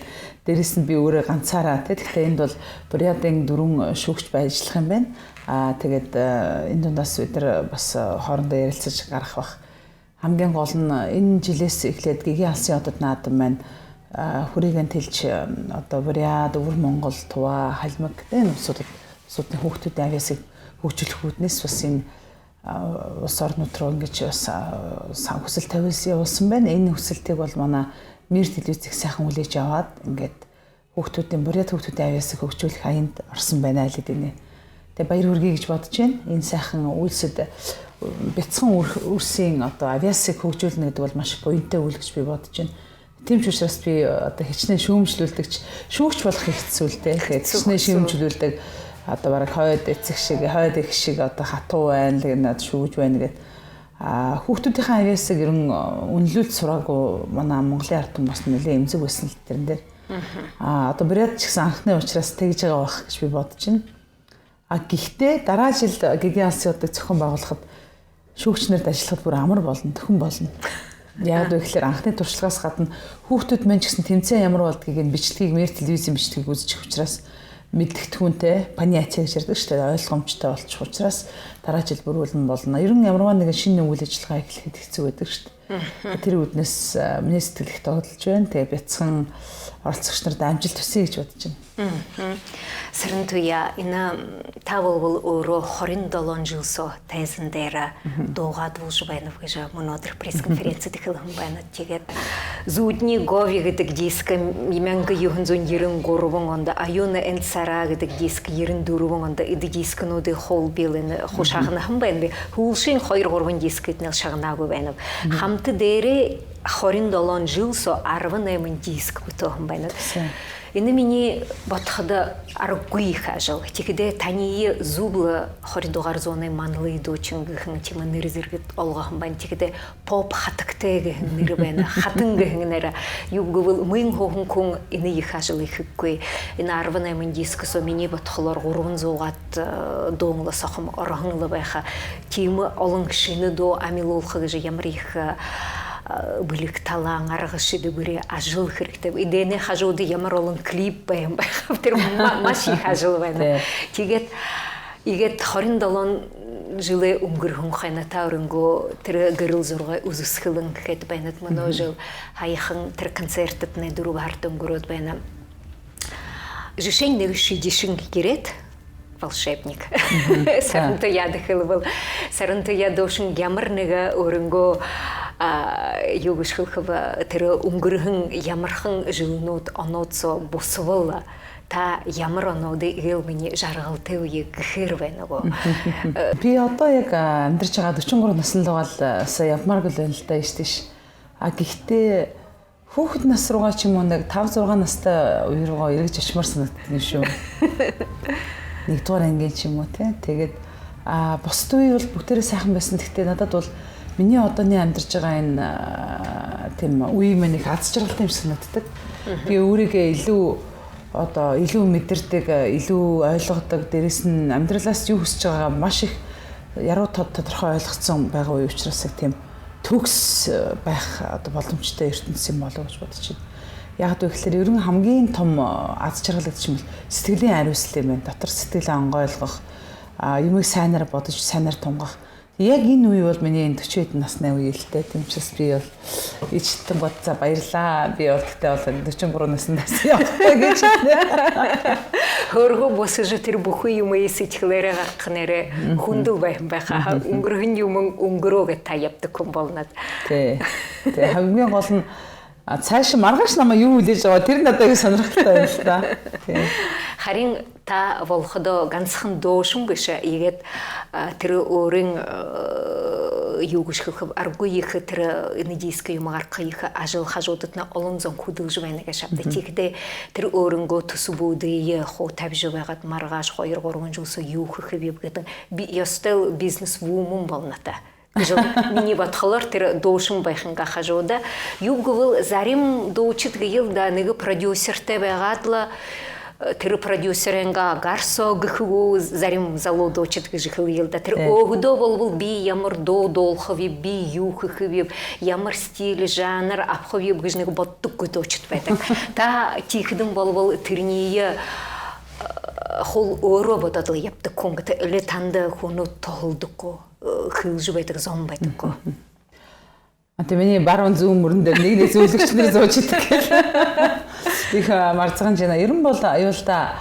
Дээрэһээ би өөрөө ганцаараа, тэ, гэхдээ эндэ бол Буряадай дүүрэн шүүгшэ байжа ажиллаха юм байна. А, тэгээд, а, энэ дундаас бидэ бас, а, хоорондоо ярилцажа гараха баха. Хамгийн гол нь энэ жэлһээ эхилээд Гэгээн аласын «Одод» наадам маань, а, хүрэгэн тэлж, а, одоо Буряад, Өвөр Монгол, Тува, Хальмаг, энэ улсуудад, улсуудын хүүхдүүдэй абьяасыг хөгжүүлхэ үүднээс бас энэ, а, улс орнууд руу ингэж бас, а, са-, хүсэл тавилсаа явуулсан байна. Энэ хүсэлтийг бол манай Мир телевиз их сайхан хүлеэжэ аваад, ингээд хүүхдүүдэй, буряад хүүхдүүдэй абьяасыг хөгжүүлхэ аянд орсон байна л эдэнэ. Тэ баяр хүргэе гэж бодож байна. Энэ сайхан үйлсэд бяцхан үр-, үрсийн одоо авиацийг хөгжүүлнэ гэдэг бол маш буянтай үйл гэж би бодож байна. Тиимэ ч учраас би одоо хичнээн шүүмжлүүлдэгч, шүүгч болох хэцүү л дээ. Тэгээд хичнээн шүүмжлүүлдэг одоо бараг хойд эцэг шиг, хойд эх шиг одоо хатуу байна, тэгээд над шүүж байна гэд. А, хүүхдүүдийнхээ авиасыг ерэн үнэлүүлж сураагүй манай Монголын ард түмэн бас нэлээд эмзэг байсан л тэрэн дээр. А, одоо Буряад ч гэсэн анхны учраас тэгж байгаа байх гэж би бодож байна. А, гэхдээ дараа жил Гэгын Алсын удаг зохион байгуулахад шүүгчнэрд ажиллахад бүр амар болно, төхөн болно. Яг гэхээр анхны туршлагаас гадна хүүхдүүд мэн ч гэсэн тэмцээн ямар болдгийг, энэ бичлэгийг, мэр телевизийн бичлэгийг үзэж байгаа учраас мэддэг түүнтэй, понятие гэж ярьдаг шүү дээ, ойлгомжтой болчих учраас дараа жил бүрүүлэн болно. Ер нь ямарваа нэгэн шинэ үйл ажиллагаа эхлэхэд хэцүү байдаг шүү дээ. Тэр үүднээс, а, миний сэтгэл их тогтолж байна. Тэгээ бяцхан оролцогчнарт амжилт хүсье гэж бодож байна. Сарантуяа, энэ та болбол өөрөө хорин долоон жэл соо тайзан дээрэ дуугаа дуулжа байнаб гэжэ мүнөөдэр пресс-конференцидэ хэлэһэн байнат. Тиигээд «Зүүдни гови» гэдэг диск, мянга юһэн зуун ерэн гурбан ондо, «Аюна энд Сара» гэдэг диск ерэн дүрбэн ондо, эдэ дискнүүдые хоол би лэ энэ хуу шагнаһан байнаб. Һүүлшын хоёр-гурбан диск эднэл шагнаагүй байнаб. Хамта дээрээ хорин долоон жэл соо арбан найман диск бүтээһэн байнат. Энэ минии бодоходо аргагүй ехэ ажал. Тиихэдээ таниие зүб лэ хоридугаар зууны манлай дуушан гэһэн тиимэ нэрэ зэргэд олгоһон байна. Тиихэдээ поп хатагтай гэһэн нэрэ байна. Хатан гэһэн нэрэ. Юуб гэбэл мын һууһан хүн энэ ехэ ажалые хэхэгүй. Энэ арбан найман диск соо минии бодоходоор гурбан зуугаад, э, дуун лэ сохом ороһон лэ байха. Тиимэ олон шэнэ дуу амилуулха гэжэ ямар ехэ, э, бэлиг талаан, арга шэдэбэри, ажал хэрэгтэй. Эдээнэй хажууда ямар олон клип байһан байха. Тэрэ ма-, маш ехэ ажал байна. Тиигээд иигээд хорин долоон жэлэй үнгэрһэн хойно та өөрынгөө тэрэ гэрэл зурагые үзэсхэлэн хээд байнат. Мүнөө жэл һаяхан тэрэ концертнай дүрбэ һарада үнгэрөөд байна. Жэшээнь, нэгэ шэдишэн ерээд, волшебник. Сарантуяада хэлэбэл, Сарантуяа дуушан ямар нэгэ өөрынгөө, а, юу гэжэ хэлэхэб, тэрэ үнгэрһэн ямархан жэлнүүд, онууд соо бусабал, та ямар онуудые эгээл минии жаргалтай үе гэхээр байна гү? Би одоо яг, а, амьдарч байгаа дүшэн гурбан наһан лэ угаал, а, соо ябамаар гү лэ байна л даа, иштиш. А, гэхдээ хүүхэд нас руугаа ч юм уу, нэгэ табан-зургаан наһатай үе руугаа эргэжэ ошомоор һанагдана юм шүү. Нэгдүгээр ангиин ч юм уу, тэ. Тиигээд, а, бусад үе бол бүгдээрээ һайхан байһан. Гэхдээ надад бол минии одоони амьдарч байгаа энэ, а, тиимэ үе минии их аз жаргалтай юм һанагддаг. Би өөрийгөө илүү, одоо илүү мэдэрдэг, илүү ойлгодог, дээрэһээнь амьдралһаа юу хүсэж байгаагаа маш их яруу тод-, тодорхой ойлгосон байгаа үе учраас яг тиимэ төгс, э, байха одоо боломжтой ертөнци юм болоо гэж бодож байна. Яг гэхээр ер нь хамгийн том, э, аз жаргал гэдэг юм бол сэтгэлийн ариусл юм байна. Дотор сэтгэлээ онгойлгох, а, юмыг һайнаар бодож, һайнаар тунгах. Яг энэ үе бол минии энэ дүшөөд наһанай үе л дээ. Тиимэ учраас би бол иштэн бодсоо баярлаа. Би бол тэгтээ бол энэ дүшэн гурбан наһандаа һаяа явахагүй гэжэ хэлээ. Хөөргөө бусажа тэрэ бүхы юумые сэдьхэлээрээ гаргаха нээрээ хүндэл байһан байха. Үнгэрһэн юумэн үнгэрөө гээд та ябадаг хүн болонот. Тээ. Тээ, хамгийн гол нь, а, саашаа маргааш намайе юу хүлеэжэ байгаа, тэрэ надаа их һонирхолтой байна л даа. Тээ. Харин та болоходоо гансахан дуушан бэшэ, иигээд, а, тэрэ өөрын, э, юу гэжэ хэлэхэб, аргагүй ехэ тэрэ энэ диск юумэ гаргаха ехэ ажал хажуудатнай олон зон хүдэлжэ байна гээшэ ааб даа. Тиихэдээ тэрэ өөрынгөө түсэбүүдые хуу табижа байгаад, маргааш хоёр-гурбан жэл соо юу хэхэбиб гэдэг. Би ёһотойл бизнес-вумен болонот. Гэжэл минии бодоходоор тэрэ дуушан байхынгаа хажууда. Юуб гэбэл зарим дуушад гээл даа, нэгэ продюсертэй байгаад лэ, э, тэрэ продюсерынгаа гар соо гэхэ гү, зарим залуу дуушад гэжэ хэлэел даа. Тэрэ өөһэдөө болбол би ямар дуу дуулахабиб, би юу хэхэбиб, ямар стиль, жанр абахабиб гэжэ нэгэ бододоггүй дуушад байдаг. Та тиихэдэнь болбол тэрэниие, э, хуу өөрөө бодоод лэ ябадаг хүн гүт, али танда хүнүүд туһалдаг гү, э, хэлэжэ байдаг зон байдаг гү? А, тээ, минии баруун зүүн мүрэн дээрэ нэгэ нэгэ зүүлэгшэнэр зуужа байдаг. Их, а, марцаган жана. Ер нь бол аюултай,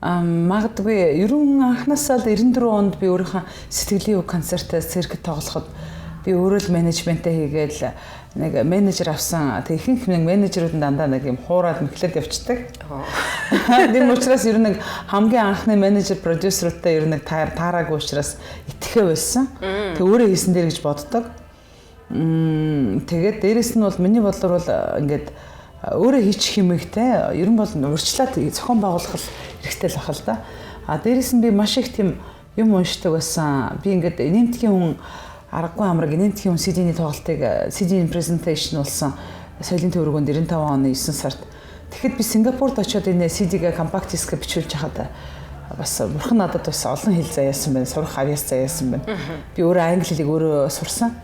а, магадгүй, ер нь анханасаа л ерэн дүрбэн ондо би өөрийнхөө сэтгэлийн үг концерт, цирк тоглоход, Би өөрөө л менежментээ хийгээл, нэг менежер абсан. Тэг ихэнх нэг менежерүүд нь дандаа нэг юм хуураад мэхлээд ябчдаг. Оо. Тиим ушарһаа ер нь нэг хамгийн анхны менежер продюсерүүдтэй ер нь нэг таар-, таараагүй ушарһаа итгэхэ байсан. Мм. Тэг өөрөө хийсэн даа гэж боддог. Мм, тэгээд дээрэс нь бол, миний бодлоор бол, а, ингээд, а, өөрөө хийчих юм ихтэй, ер нь бол урьдчилаад зохион байгуулах л хэрэгтэй л баха л да. А дээрэс нь би маш их тиим юм уншдаг байсан. Би ингээд энээмтгий хүн, аргагүй амаргүй, энээмтгий хүн CD-ний тоглолтыг, а, CD-ний презентаци болосон соёлын төвөргөөн, нэрэн таван оны юсэн сард. Тэгэхэд би Сингапурт очиод энэ CD-гээ, компакт дискээ бичүүлж байхад бас бурхан надад бас олон хэл заяасан байна, сурах авьяас заяасан байна. Мгм. Би өөрөө англи хэлийг өөрөө сурсан.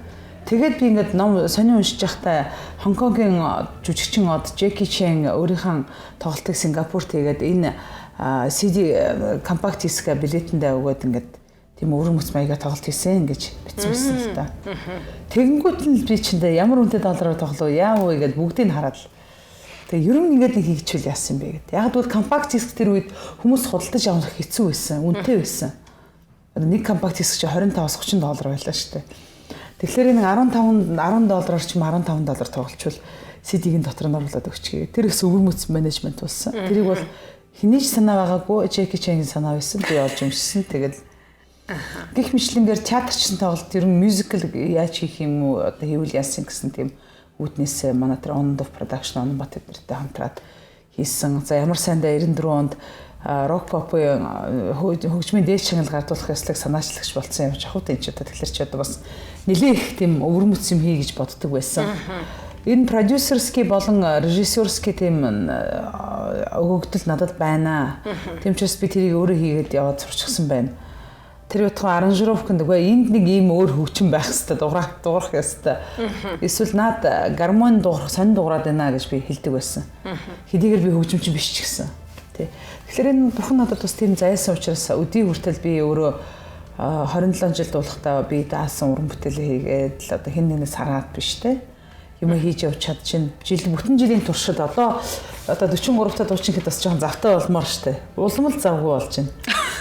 Тэгээд би ингээд ном сонин уншиж байхдаа Хонконгийн, а, жүжигчин од Джеки Чен өөрийнхөө тоглолтыг Сингапурт хийгээд энэ, а, CD, э, компакт дискээ билетэндээ өгөөд ингээд тиим өвөр мүц маягаар тоглолт хийсэн гэж бичсэн байсан л да. Мгм. Тэгэнгүүт нь би: "Чи эндээ ямар үнэтэй доллараар тоглоо, яа вэ?" гэд бүгдийг нь хараад л. Тэгээ ер нь ингээд нэг хийчихвэл яасан бэ гэд. Яг бол компакт диск тэр үед хүмүүс худалдаж авах хэцүү байсан, үнэтэй байсан. Одоо нэг компакт диск чи хорин таваас гучин доллар байлаа шүү дээ. Тэгэхээр энэ арван таван, арван доллараар ч юм, арван таван доллар тоглолчвол CD-г дотор нь оруулаад өгчихье. Тэр ихс өвөр мүц менежмент болсон. Тэрийг бол хинээч санаа байгаагүй, Джеки Ченгийн санаа байсан. Би олж уншсан. Тэгэл гих мэтлэнгээр театрчин тоглолт, ер нь мюзикл яаж хийх юм уу, одоо хийвэл яасан гэсэн тиим үүднээсээ манай тэр Ондов Production, Онбат эднэртэй хамтраад хийсэн. За, ямар сайн даа, ерэн дүрбэн онд, а, рок-попын, а, хө-, хөгжмийн дээдэ шагнал гардуулах ёслог санаачлагш болцсон юм шахуу тэнчээ. Тиихэдээ чи одоо бас нэлээ их тиим өвөр мүц юм хий гэж боддог байсан. Энэ продюсерский болон, а, режиссерский тиим, а, өгөгдөл надад байна. Тиим ушарһаа би тэрийг өөрөө хийгээд яваад сурчсан байна. Тэр байтугай аранжировкэндэ үгы, эндэ нэг иимэ өөр хөгжим байх ёстой, дугарах, дугарах ёстой. Эсвэл наад гармонь дугарах, сонин дугараад байна гэж би хэлдэг байсан. Хэдийгээр би хөгжимчин биш ч гэсэн. Тэ. Тэгэхээр энэ бурхан надад бас тиим заяасан ушарһаа үдын хүртэл би өөрөө, а, хорин долоон жил дуулахадаа би даасан уран бүтээлээ хийгээд л одоо хэн нэгнээс хараад биш, тэ. Юм хийж явж чадчихна. Жил, бүтэн жилийн туршид одоо, одоо дүшэн гурбатай, дуучин хэд бас жоохон завтай болмоор штэ. Улам л завгүй болж байна.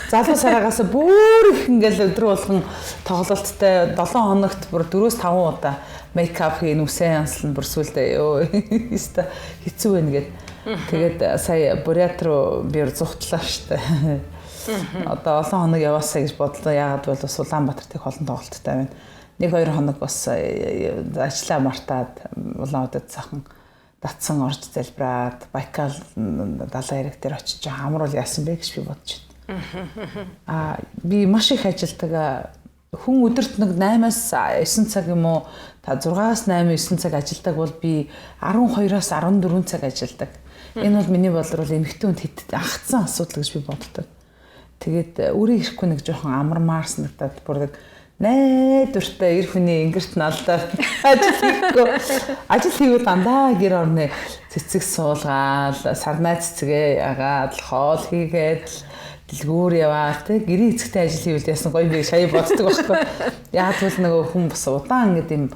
Залуу сараагаас бүр их ингээл өдөр болгон тоглолттой, долоон хоногт бүр дөрвөөс таван удаа мейкап хийн, үсээ янзлан, бүр сүулдэ ёо, ёстой хэцүү байна гээд. Тэгээд сая Буряад руу би зугтлаа штэ. Одоо олон хоног яваасаа гэж бодлоо. Яагаад бол бас Улаанбаатар тиим олон тоглолттой байна. Нэг хоёр хоног бас, э, ажлаа мартаад, Улаан-Үдэдэ сахан датсан орж залбираад, Байкал, м, далай эрэг дээр очиж амаруул яасан бэ гэж би бодож байна. А, би маш их ажилдаг. Хүн өдөрт нэг наймаас есэн цаг юм уу, та зургаагаас найма, есэн цаг ажилдаг бол би арван хоёроос арван дүрбэн цаг ажилдаг. Энэ бол миний бодлоор бол эмэгтэй хүнд хэд-, анхадсан асуудал гэж би боддог. Тэгээд, э, өөрөө ирэхгүй нэг жоохон амармаар санагдаад, бүр нэг найдвартай эр хүний энгэрт налдаад ажил хийхгүй. Ажил хийгээд дандаа гэр орны цэцэг суулгаад, сарнай цэцгээ яагаад, хоол хийгээд, дэлгүүр яваад, тэ, гэрийн эцэгтэй ажил хийвэл яасан гоё юм бэ гэж боддог байхгүй. Яг бол нөгөө хүн бас удаан гэдэг юм,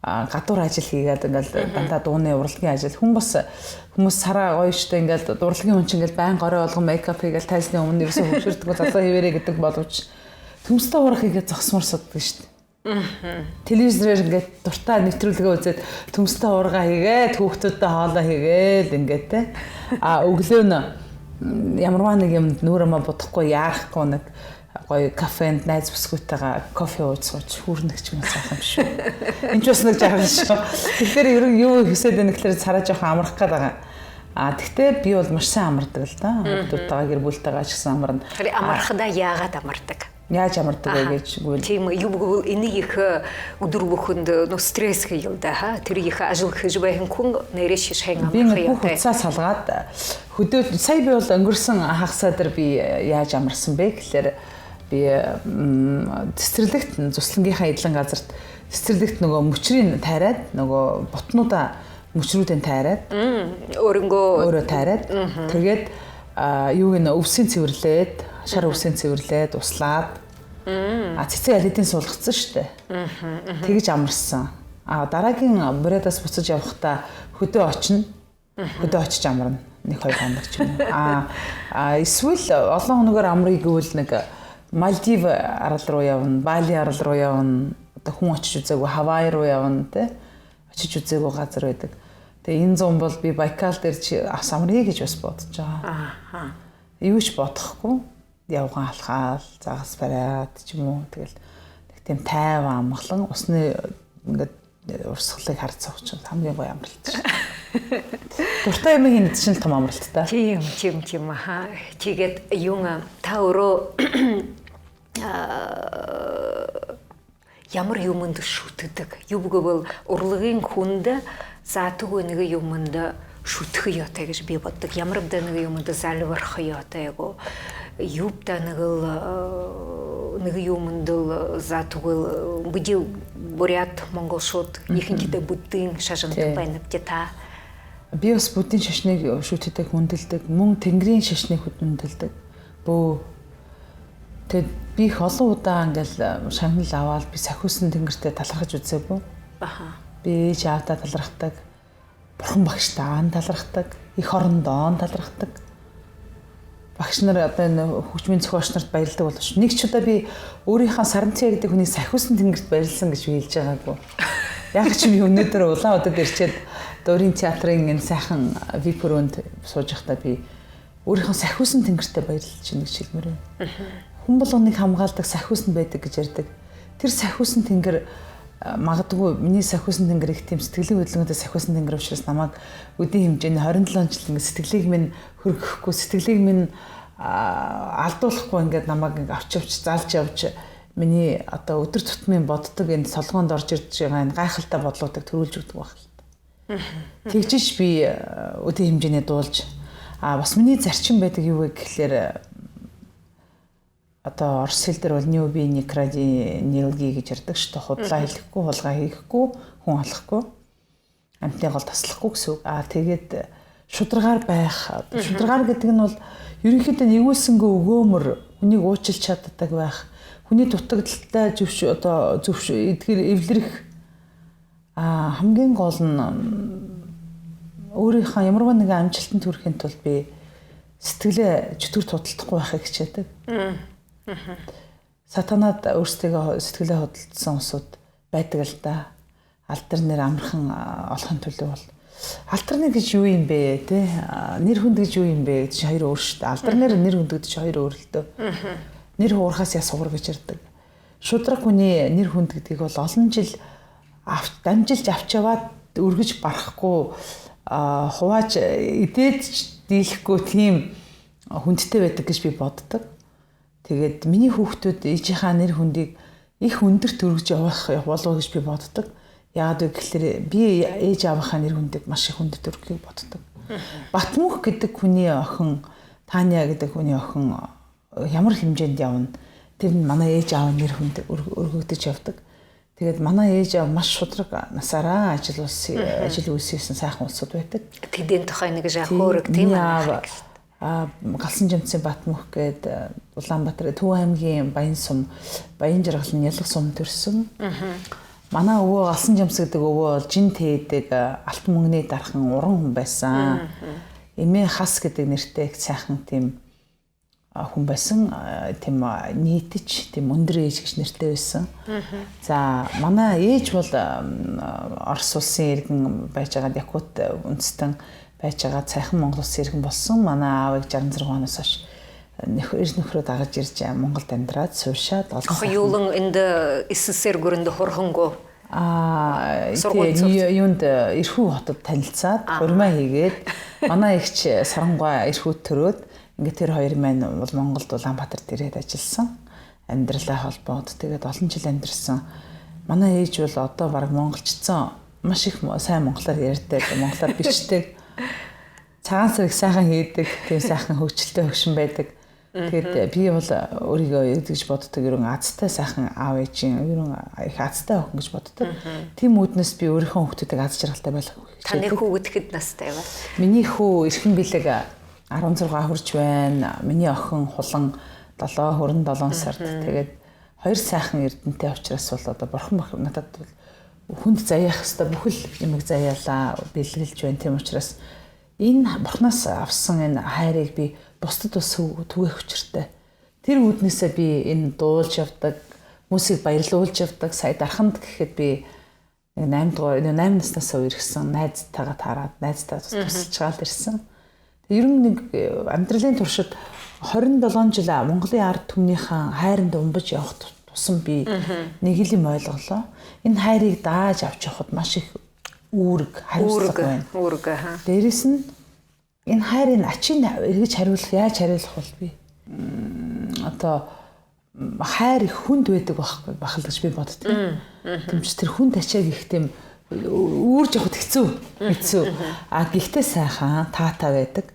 а, гадуур ажил хийгээд, ингээл дандаа дууны урлагийн ажил. Хүн бас, хүмүүс сараа гоё штэ, ингээл урлагийн хүн чинь ингээл байнга орой болгон мейкап хийгээл тайзны өмнө ерөөсөө хөвшөрдөггүй, залуу хэвээрээ гэдэг боловч төмстөө урга хийгээд зогсомор сууддаг штэ. Телевизорээр ингээд дуртай нэвтрүүлгээ үзээд төмстөө урга хийгээд хүүхдүүдтэй хоолоо хийгээл ингээд, тэ. А, өглөө нь, м, ямарваа нэг юмд нүүр амаа бодохгүй, яарахгүй, нэг гоё кафенд найз бүсгүйтэйгээ кофе ууж сууж хүрнэ ч юм уу, сайхан шүү. Энд ч бас нэг жаргал шүү. Тэгэхээр ер нь юу хэсээд байна гэхээр сараа жоохон амарх гээд байгаа. А, тэгтээ би бол маш сайн амардаг л да. Хүүхдүүдтэйгээ, гэр бүлтэйгээ ч гэсэн амарна. Харин амархадаа яагаад амардаг? Яаж амардаг вэ гэж гүйл. Тиим, юу гэбэл энэ ехэ, э, үдэр бүхэндэ, ну, стресс гээл даа, ха? Тэрэ ехэ ажал хэжэ байһан хүн нээрээшье шайн амарха ёһотой. Би нэг хугацаа салгаад, хөдөө, сая би бол өнгөрсөн хагасаа дээр би яаж амарсан бэ гэхээр би, м, цэцэрлэгт, Зүслэнгийнхаа эдлэн газарт цэцэрлэгт нөгөө мүчрыень тайраад, нөгөө бутануудаа мүчрүүдыень тайраад. Өөрынгөө өөрөө тайраад. Тэгээд, а, юу гэнэ, үбсыень цэвэрлээд, шара үбсыень цэвэрлээд, услаад. А, цэцэг алидын суулгацсан штэ. Тэгэж амарсан. А, дараагийн Буряадаас буцаж явахдаа хөдөө очино. Хөдөө очиж амарна. Нэг хоёр хоног ч юм уу. А, а, эсвэл олон хоногор амаръя гэвэл нэг Мальдив арал руу явна, Бали арал руу явна. хүн очиж үзээгүй, Хавай руу ябана, тэ. Очиж үзээгүй газар байдаг. Тэгээ энэ зун бол би Байкал дээр чи асамрыг гэж бас бодож байгаа. Юу ч бодохгүй. Явган алхаал, загас бариад ч юм уу. Тэгэл нэг тийм тайван амгалан, усны ингээд урсгалыг хараад суух чинь хамгийн гоё амралт. Дуртай юм хийнэ чинь л том амралт та. Тийм, тийм, тийм, аха. Тэгээд юун, та өөрөө ямар юумэндэ шүтэдэг? Юуб гэбэл, урлагийн хүндэ заатагүй нэгэ юумэндэ шүтэхэ ёһотой гэжэ би боддог. Ямар бэ даа нэгэ юумэндэ зальбарха ёһотой гү? Юуб даа нэгэл, нэгэ юумэндэл заатагүй. Бидэ буряад монголшууд ехэнхидээ буддын шажанда байнабди, та. Би бас буддын шашныг шүтэдэг, хүндэлдэг. Мүн тэнгэриин шашныг хүндэлдэг. Бөө. Тэгэд би их олон удаа ингээл шагнал аваад, би сахюусан тэнгэртээ талархаж үзээгүй. Аха. Би ээж аавдаа талархадаг, бурхан багшадаа талархадаг, эх орондоо талархадаг. Багшанар, одоо энэ хүгжмын зохёолшонорт баярладаг болоош. Нэгшье удаа би өөрийнхөө Сарантия гэдэг хүнийг сахюусан тэнгэрт баярласан гэжэ би хэлэжэ байгаагүй. Яг ч юм, өнөөдөр Улаан-Үдэдэ ирчээд, Дорын театрын энэ сайхан вип руунд сууж байхдаа би өөрийнхөө сахюусан тэнгэртээ баярлажа байна гэжэ хэлмээр байна. Хүн болгоныг хамгаалдаг сахюусан байдаг гэжэ ярьдаг. Тэрэ сахюусан тэнгэр, магадгүй, минии сахюусан тэнгэр их тийм сэтгэлийн хөдөлгөөнтэй сахюусан тэнгэр ушараас намайг үдын хэмжээний хорин долоон жэл ингээд сэтгэлийг минь хүргэхэгүй, сэтгэлийг минь алдуулахгүй, ингээд намайг ингээд авч явж, залж явж, минии одоо өдөр тутмын боддог, энэ солгоонд орж ирж байгаа энэ гайхалтай бодолуудыг төрүүлж өгдөг байх л. Тэгжээш би үдын хэмжээний дуулж, а, бас минии зарчим байдаг. Юу вэ гэхлээр, одоо орос хэл дээр бол нюби некради нилги гэж ярьдаг шүү дээ. Худлаа хэлэхэгүй, хулгай хийхэгүй, хүн алахагүй, амьтнай гол таслахагүй гэсэн үг. А, тэгээд шударгаар байх. Шударгаар гэдэг нь бол ерөнхийдөө нэгүүлсэнгүй өгөөмөр, хүнийг уучлалж чаддаг байх, хүний дутагдалтай, зөвш-, одоо зөвш-, эдгээр эвлэрэх. А, хамгийн гол нь, м, өөрийнхөө ямарваа нэгэн амжилтанд хүрэхын тулд би сэтгэлээ чөтгөр худалдахагүй байхыг хичээдэг. Сатанад өөрсдөө сэтгэлээ худалдсан усуд байдаг л даа. Алдар нэр амархан, а, олохын төлөө бол. Алдар нэр гэж юу юм бэ, тэ? А, нэр хүнд гэж юу юм бэ гэдэг чинь хоёр өөр шүү дээ. Алдар нэр, нэр хүнд гэдэг чинь хоёр өөр л дөө. Нэр хуурхаас яс хуур гэж ярьдаг. Шударга хүний нэр хүнд гэдгийг бол олон жил авч-, дамжилж авч яваад, үргэж барахгүй, а, хувааж эдеэд ч дийлэхгүй тийм хүндтэй байдаг гэж би боддог. Тэгээд минии хүүхдүүд ээжийнхээ нэр хүндийг их үндэрт үргэж явах болов уу гэж би боддог. Яагаад вэ гэхлээр би ээж аавынхаа нэр хүндийг маш их үндэрт үргэхийг боддог. Батмүнх гэдэг хүний охин, Таня гэдэг хүний охин ямар хэмжээнд явна? Тэр нь манай ээж аавын нэр хүнд өр-, өргөгдөж явдаг. Тэгээд манай ээж аав маш шударга насаараа ажил улс-, ажил үйлсэ хийсэн сайхан улсууд байдаг. Тэдэн тухай нэгэ жаа хөөрэг, тийм. Минии аав, а, Галсан Жамсын Батмүнх гээд, а, Улаанбаатар, Төв аймгийн Баян сум, Баян Жаргалан, Нялга сум төрсөн. Манай өвөө Галсан Жамса гэдэг өвөө бол жин тээдэг, а, алтан мүнгэн дархан уран хүн байсан. Эмээ Хас гэдэг нэртэй их сайхан тийм, а, хүн байсан, а, тийм, а, ниитэж, тийм үндэр ээжэ гэжэ нэртэй байсан. За, манай ээж бол, а, м, Орос улсын иргэн байжгаад, якут үндэстэн байжгаад, сайхан Монгол улсын иргэн болсон. Манай аавыг жаран зургаан оноос хойш нөх-, эр нөхрөө дагажа иржэ, Монголдо амидараад, сууршаад, олон сайхан... Хоюулан эндэ СССР гүрэндэ һураһан гү? А, сургууль тээ, суур- ю-, юунд, э, Эрхүү хотодо танилцаад, хуримаа хийгээд, манай эгч Сарангуй Эрхүүд төрөөд, ингээд тэр хоёр маань бол Монголдо, Улаанбаатарта ирээд ажилласан. Амидаралаа холбоод, тэгээд олон жил амидарсан. Манай ээж бол одоо бараг монголчсон, маш их мо-, сайн монголоор ярьдаг, монголоор бичдэг. Цагаан сарыг сайхан хийдэг, тийм сайхан хөвчлөлтэй хөгшин байдаг. Тэгэд би бол өөрийгөө юу гэж боддог, ерөн азтай сайхан аав ээжын, ерөн их азтай охин гэж боддог. Тийм үүднээс би өөрийнхөө хүүхдүүдийг аз жаргалтай байлгахыг хичээдэг. Таны хүүгэд хэд настай вэ? Минии хүү эрхэн бэлэг, арбан зургаа хүрж байна. Минии охин Хулан долоо хүрэн, долоон сарда. Тэгээд хоёр сайхан эрдэмтэй учраас бол одоо бурхан бах-, надад бол хүнд заяах ёстой бүхэл юмыг заяалаа, бэлгэлж байна. Тийм учраас энэ бурханаас авсан энэ хайрыг би бусдад бас түгээх учиртай. Тэр үүднээсээ би энэ дуулж явдаг, Хүмүүсийг баярлуулж явдаг. Сая Дарханд гэхэд би нэг наймдугаар, энэ найман наснаас үе ирсэн найзтайгаа таараад, найзтайгаа тус-, тусалж байгаа л ирсэн. Тэг ер нь нэг, э, амьдралын туршид хорин долоон жил Монголын ард түмнийхэн хайранд умбаж явах ту-, тусам би нэг л юм ойлголоо. Энэ хайрыг дааж авч явахад маш их үүрэг, хариуцлага байна. Үүрэг, аха. Дээрэс нь энэ хайрыг ачаа эргэж хариулах, яаж хариулах бол би? М, одоо, м, хайр их хүнд байдаг бах-, бахал гэж би боддог. Тэмч тэр хүнд ачаа гих тэм үүрж явахад хэцүү, хэцүү. А, гихтээ сайхан, таатай байдаг.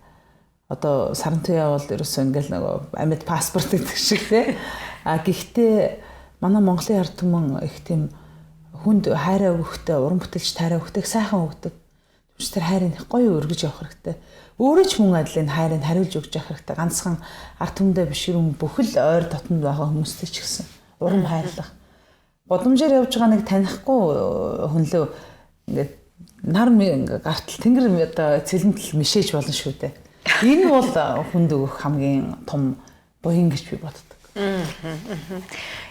Одоо Сарантуяа бол ерөөсөө ингээл нөгөө амьд паспорт гэдэг шиг, тэ. А, гихтээ манай Монголын ард түмэн их тэм хүнд хайраа өгөхтэй, уран бүтээлч таараа өгөхтэй, их сайхан өгдөг. Тэмч тэр хайрыг их гоё өргөж явах хэрэгтэй. Өөрөө ч мөн адил энэ хайрыг хариулж өгч явах хэрэгтэй. Ганцхан ард түмэндээ биш, ер нь бүхэл ойр дотонд байгаа хүмүүстэй ч гэсэн урам хайрлах. Гудамжаар явж байгаа нэг танихгүй, э, хүн лөө ингээд нар ми-, гартал тэнгэр ми-, одоо цэлэнтэл мишээж болно шүү дээ. Энэ бол, э, хүнд өгөх хамгийн том буян гэж би боддог.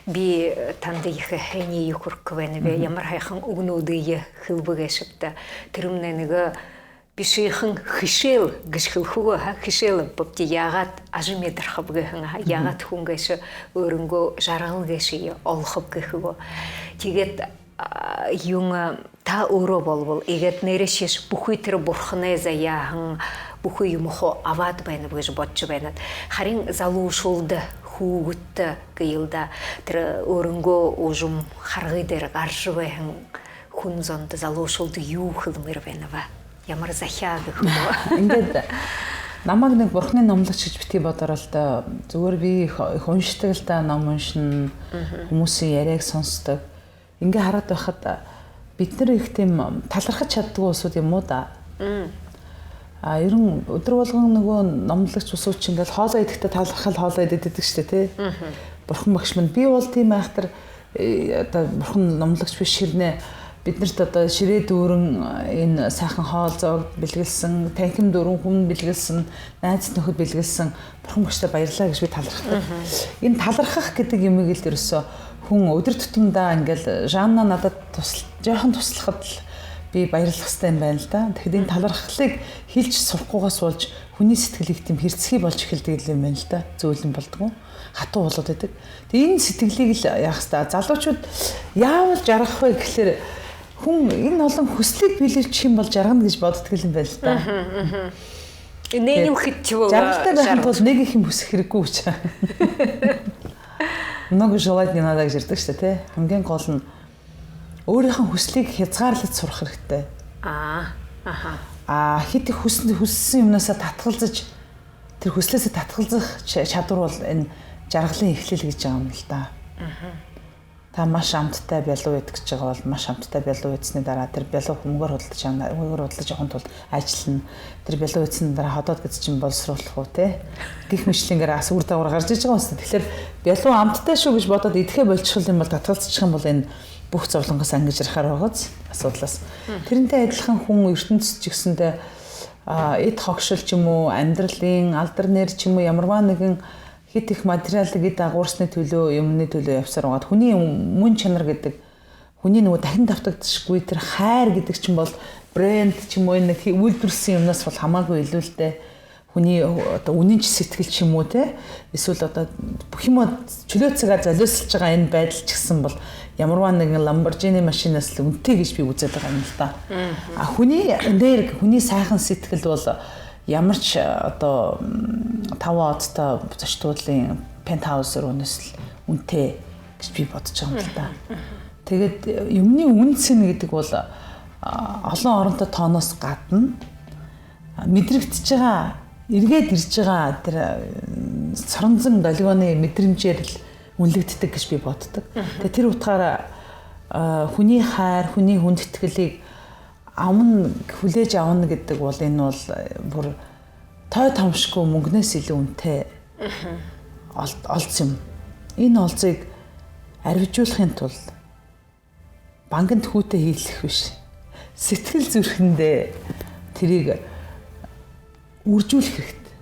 Би танда ехэ хэниие хүргэхэ байнаб. Ямар һайхан үгэнүүдые хэлэбэ гээшэбта. Тэрэмнай нэгэ бишыхан хэшээл гэжэ хэлэхэ гү, ха, хэшээл бабди яагаад ажамидархаб гэһэн, ха, яагаад хүн гээшэ өөрынгөө жаргал гээшые олохоб гэхэ гү. Тиигээд, а, юун, а, та өөрөө болбол, иигээд нээрээшье бүхы тэрэ бурханай заяаһан бүхы юумэ хуу абаад байнаб гэжэ бодожо байнат. Харин залуушуулда, хүүгэдтэ гээл даа, тэрэ өөрынгөө уужам харгы дээрэ гаража байһан хүн зондо, залуушуулда юу хэлэмээр байнаб? Ямар захяа гэхэ гү? Ингээд намайг нэгэ бурханай номлогшо гэжэ битий бодоролто. Зүгээр би их, их уншадаг л даа, ном уншана, хүмүүсийн яриаг сонсдог. Ингээ хараад байхад, биднэр их тэм талархаж чаддаг улсууд юм уу даа. А, ер нь өдөр болгон нөгөө номлогч улсууд чинь ингээл хоолоо идэхдээ талархал, хоолоо идээд идэг штэ, тэ? Бурхан багш минь. Би бол тийм айхтар, э, одоо бурхан номлогч биш, хэрнээ биднэрт одоо ширээ дүүрэн, э, энэ сайхан хоол зоог бэлгэлсэн, танхим дүүрэн хүн бэлгэлсэн, найз нөхөд бэлгэлсэн бурхан багштай баярлаа гэж би талархдаг. Энэ талархах гэдэг юмыг л ерөөсөө хүн өдөр тутамдаа ингээл Жанна надад тусал-, жоохон туслахад л би баярлах хэрэгтэй юм байна л да. Тэгэхэд энэ талархлыг хэлж сурахгүйгээс болж, хүний сэтгэлийг тийм хэрцгий болж эхэлдэг юм байна л да. Зөөлөн болдгоо. Хатуу болоод байдаг. Тэгээ энэ сэтгэлийг л яах ёстой. Залуучууд яавал жаргах вэ гэхлээр, хүн энэ олон хүслийг биелүүлчих юм бол жаргана гэж боддог юм байна л да. Энээнь юм хэд ч бол жаргалтай байхын тулд нэг их юм хүсэх хэрэггүй гэж. Много желать не надо гэж ирдэг шүү дээ, тэ. Хамгийн гол нь өөрийнхөө хүслийг хязгаарлаж сурах хэрэгтэй. А, аха. А, хит их хүссэн, хүссэн юмнасаа татгалзаж, тэр хүслээсээ татгалзах ч-, чадвар бол энэ жаргалын эхлэл гэж байгаа юм л да. Та маш амттай бялуу идэх гэж байгаа бол, маш амттай бялуу идсэний дараа тэр бялуу хүмүүгээр худалдаж авна, хүмүүгээр худалдаж авахын тулд ажиллана. Тэр бялуу идсэний дараа ходоод гэдэг чинь боловсруулах уу, тэ? Гэх мэтлэнгээр асуур дагуур гарч иж байгаа юм шүү дээ. Тэгэхээр бялуу амттай шүү гэж бодоод идэхээ болчихвол юм бол, татгалзчих юм бол энэ бүх зовлонгоос ангижрахаар байгааз асуудлаас. Тэрэнтэй адилхан хүн ертөнцид ч гэсэндээ, а, эд хогшол ч юм уу, амьдралын алдар нэр ч юм уу, ямарваа нэгэн хит их материалыг эд агуурсны төлөө, юмны төлөө явсаар байгаад, хүний мүн чанар гэдэг, хүний нөгөө дахин давтагдашгүй тэр хайр гэдэг чинь бол брэнд ч юм уу, энэ хи-, үйлдвэрлэсэн юмнаас бол хамаагүй илүү л дээ. Хүний одоо үнэнч сэтгэл ч юм уу, тэ? Эсвэл одоо бүх юм чөлөөт цагаа золиослож байгаа энэ байдал ч гэсэн бол ямарваа нэгэн Lamborghini машинаас л үнэтэй гэж би үзээд байгаа юм л да. А, хүний энерги, хүний сайхан сэтгэл бол ямар ч одоо, м, таван одтой зочдуудлын пентхаус руу нисэл үнэтэй гэж би бодож байгаа юм л да. Тэгээд юмны үнэ цэн гэдэг бол, а, олон оронтой тооноос гадна мэдрэгдэж байгаа, эргээд ирж байгаа тэр, м, соронзон долгионы мэдрэмжээр л үнэлэгддэг гэж би боддог. Тэгээд тэр утгаараа, а, хүний хайр, хүний хүндэтгэлийг амна, хүлээж авна гэдэг бол, энэ бол, э, бүр той томшгүй мөнгнөөс илүү үнэтэй ол-, олзо юм. Энэ олзыг арвижуулахын тулд банкнд хүүтэй хийлэх биш. Сэтгэл зүрхэндээ тэрийг үржүүлэх хэрэгтэй.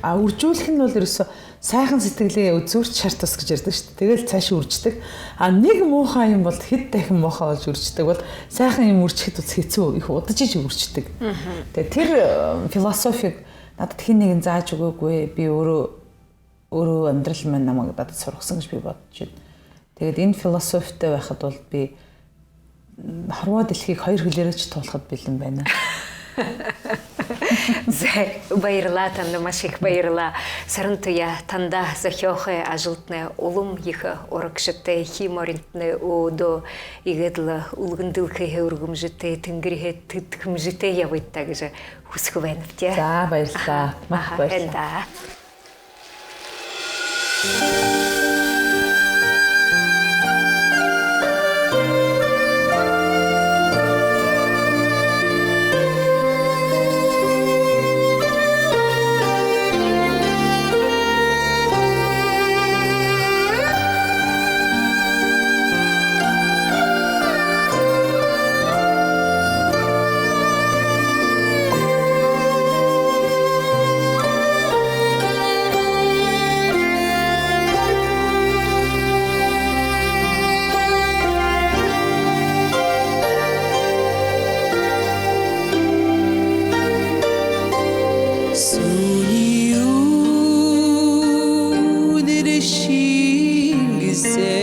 А үржүүлэх нь бол ерөөсө Сайхан сэтгэлээ үзүүрч шар тус гэжэ ярьдаг шүү дээ. Тэгээл цаашаа үржэдэг. А, нэгэ муухай юм бол хэд дахин муухай болжо үржэдэг. Бол сайхан юм үржэхэдэ бол хэцүү, ехэ удажа үржэдэг. Мгм. Тэгээ тэрэ, э, философиг надад хэн нэгэн зааж үгөөгүй, би өөрөө, өөрөө амьдрал маань намайе дадажа һургасан гэжэ би бодожо байна. Тиигээд энэ философитой байхада бол би, м, хорвоо дэлхийг хоёр хэлээрээ ши туулахада бэлэн байна. За, баярлаа танда, маш ехэ баярлаа. Сарантуяа, танда зохёохы ажалтнай улам ехэ урагшатай, хии моринтнай өөдөө, иигээд лэ үлгэн дэлхэйһээ үргэмжэтэй, тэнгэриһээ тэдхэмжэтэй ябыт даа гэжэ хүсэхэ байнаб, тээ. За, баярлаа. Аха, мах, аха, баярлаа. Һайн даа. Һүни үнэр шэнгэсэ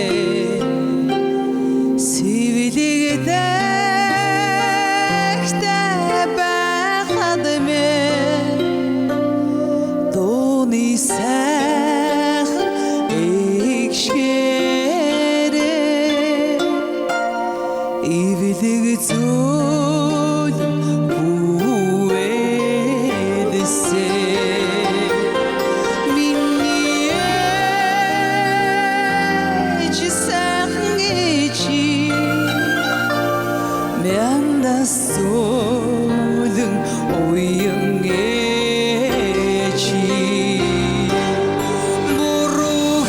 сэбэлэгдэхэ байхадамни, тонай сайхан эгшээрээ эблэг зөөлэн бү эдисэ. Минии эжы, сайхан эжы, мяндаа зөөлэн уян эжы. Буруу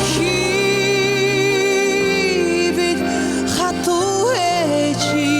хээбэд, хатуу эжы,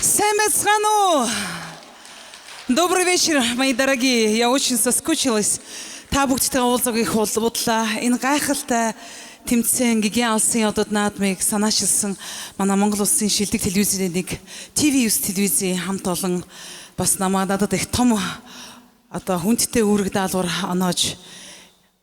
Сайн байцгаана уу? Добрый вечер, мои дорогие. Я очень соскучилась. Та бүгэдэтэйгээ уулзаагүй их бол-, бодлоо. Энэ гайхалтай тэмсээн, Гигээн Алсын одод наадмыг санаашалсан манай Монгол Улсын шилдэг телевизиин нэгэ, ТВ-9 телевизиин хамт олон, бас намайе надад их том, одоо, хүндэтэй үүргэ даалгавар оноож,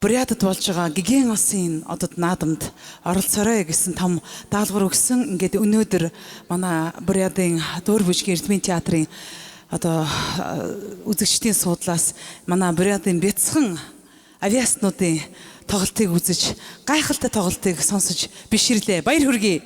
Буряадта боложо байгаа Гигээн Алсын одод наадамда оролсоорой гэһэн том даалгавар үгэһэн. Ингээд өнөөдөр манай Буряадын дуур бүжэгэй эрдэмэй театрын, одоо, а, үзэгшэдэй суудлаас манай Буряадын бяцхан авиастнуудын тоглолтыг үзэжэ, гайхалтай тоглолтыг сонсожо бэшэрлээ. Баяр хүргэе.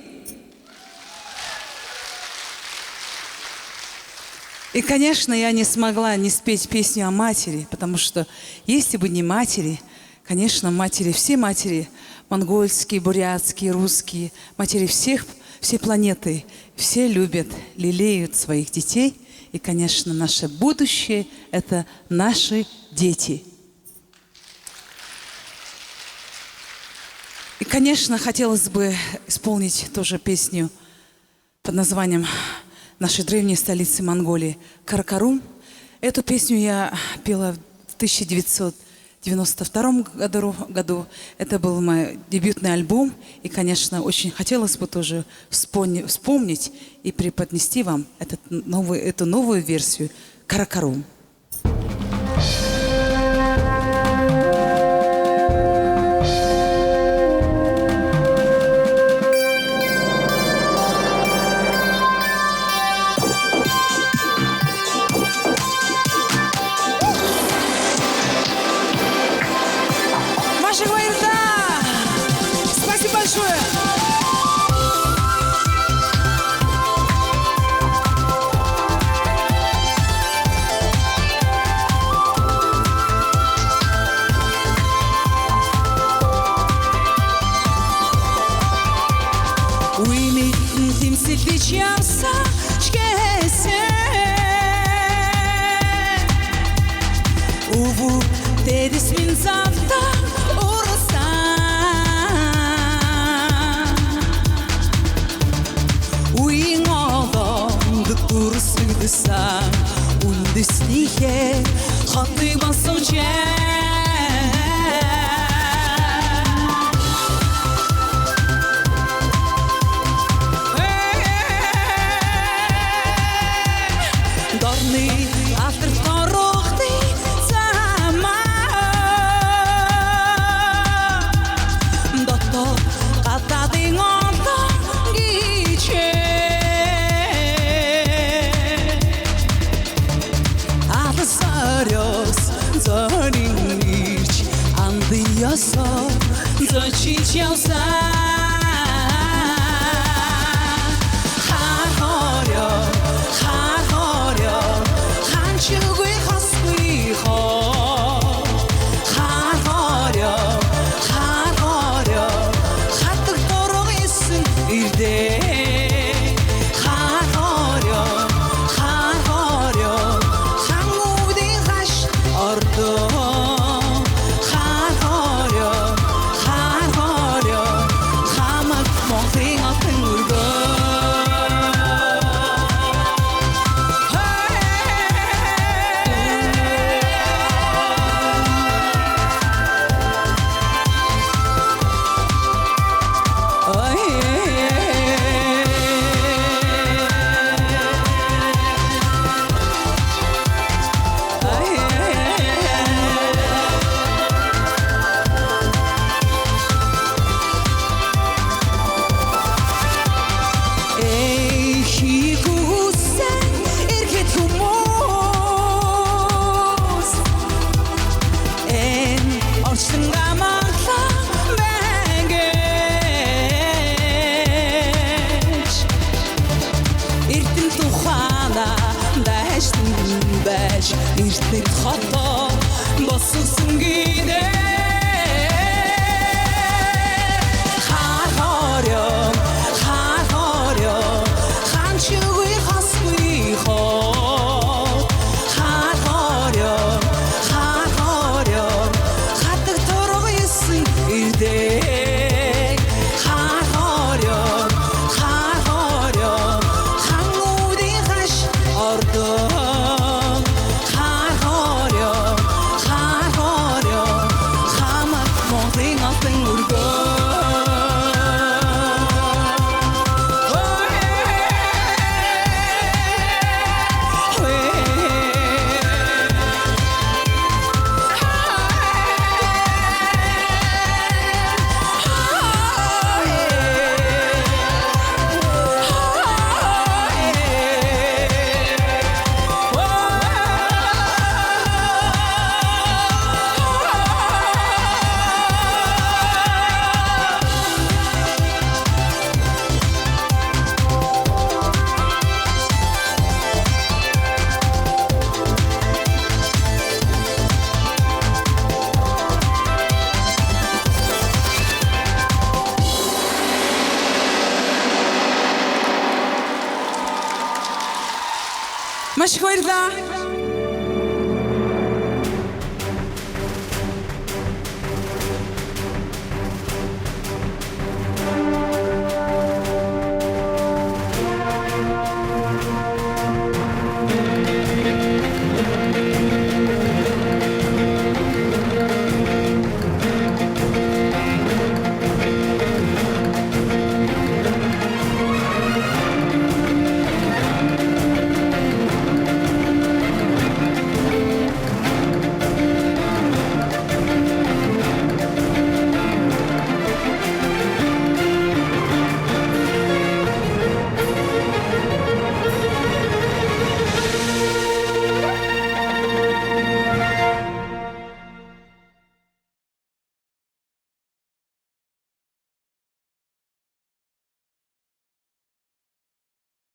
И, конечно, я не смогла не спеть песню о матери, потому что если бы не матери, конечно, матери, все матери, монгольские, бурятские, русские, матери всех, всей планеты, все любят, лелеют своих детей. И, конечно, наше будущее — это наши дети. И, конечно, хотелось бы исполнить тоже песню под названием нашей древней столицы Монголии Каракарум. Эту песню я пела в тысяча девятьсот девяносто втором году, году. Это был мой дебютный альбом. И, конечно, очень хотелось бы тоже вспомни-, вспомнить и преподнести вам этот новый, эту новую версию Каракарум. Маша говорит, да! Спасибо большое! Үе мэдэн тэмсэлдэж ябаһан ч гэһэн, үбгэд дээдэһээн замдаа ураһан. Үеын олондо дүрсэгдэһэн үндэһэнэйхээ хотые басаган. Дорнын алтар торгодог замаа дотоод гадаадын олон гэжэ алас орёс зонин ирж, анда ёһоор зочилжо ябаһан. Хара хоорёо, хара хоорёо, ханшагүй хосгүй хоо. Хара хоорёо, хара хоорёо, хатаг торгодог эрдээ. Хара хоорёо, хара хоорёо, хан үбдын хаш ордоо. Хара хоорёо, хара хоорёо, хамаг Монголой алтан үргөө. Эхи хүсэн эрхит хүмүүс энэ оршоноо магтан байна гэжэ. Эрдэм тухайгаа дайсан байжа, эртнэй хотоо босоһон гү даа. Хара хоорёо, хара хоорёо, ханшагүй хосгүй хоо. Хара хоорёо, хара хоорёо, хатаг торгодог эрдээ. Хара хоорёо, хара хоорёо, хан үбдын хаш Маш их баярлаа.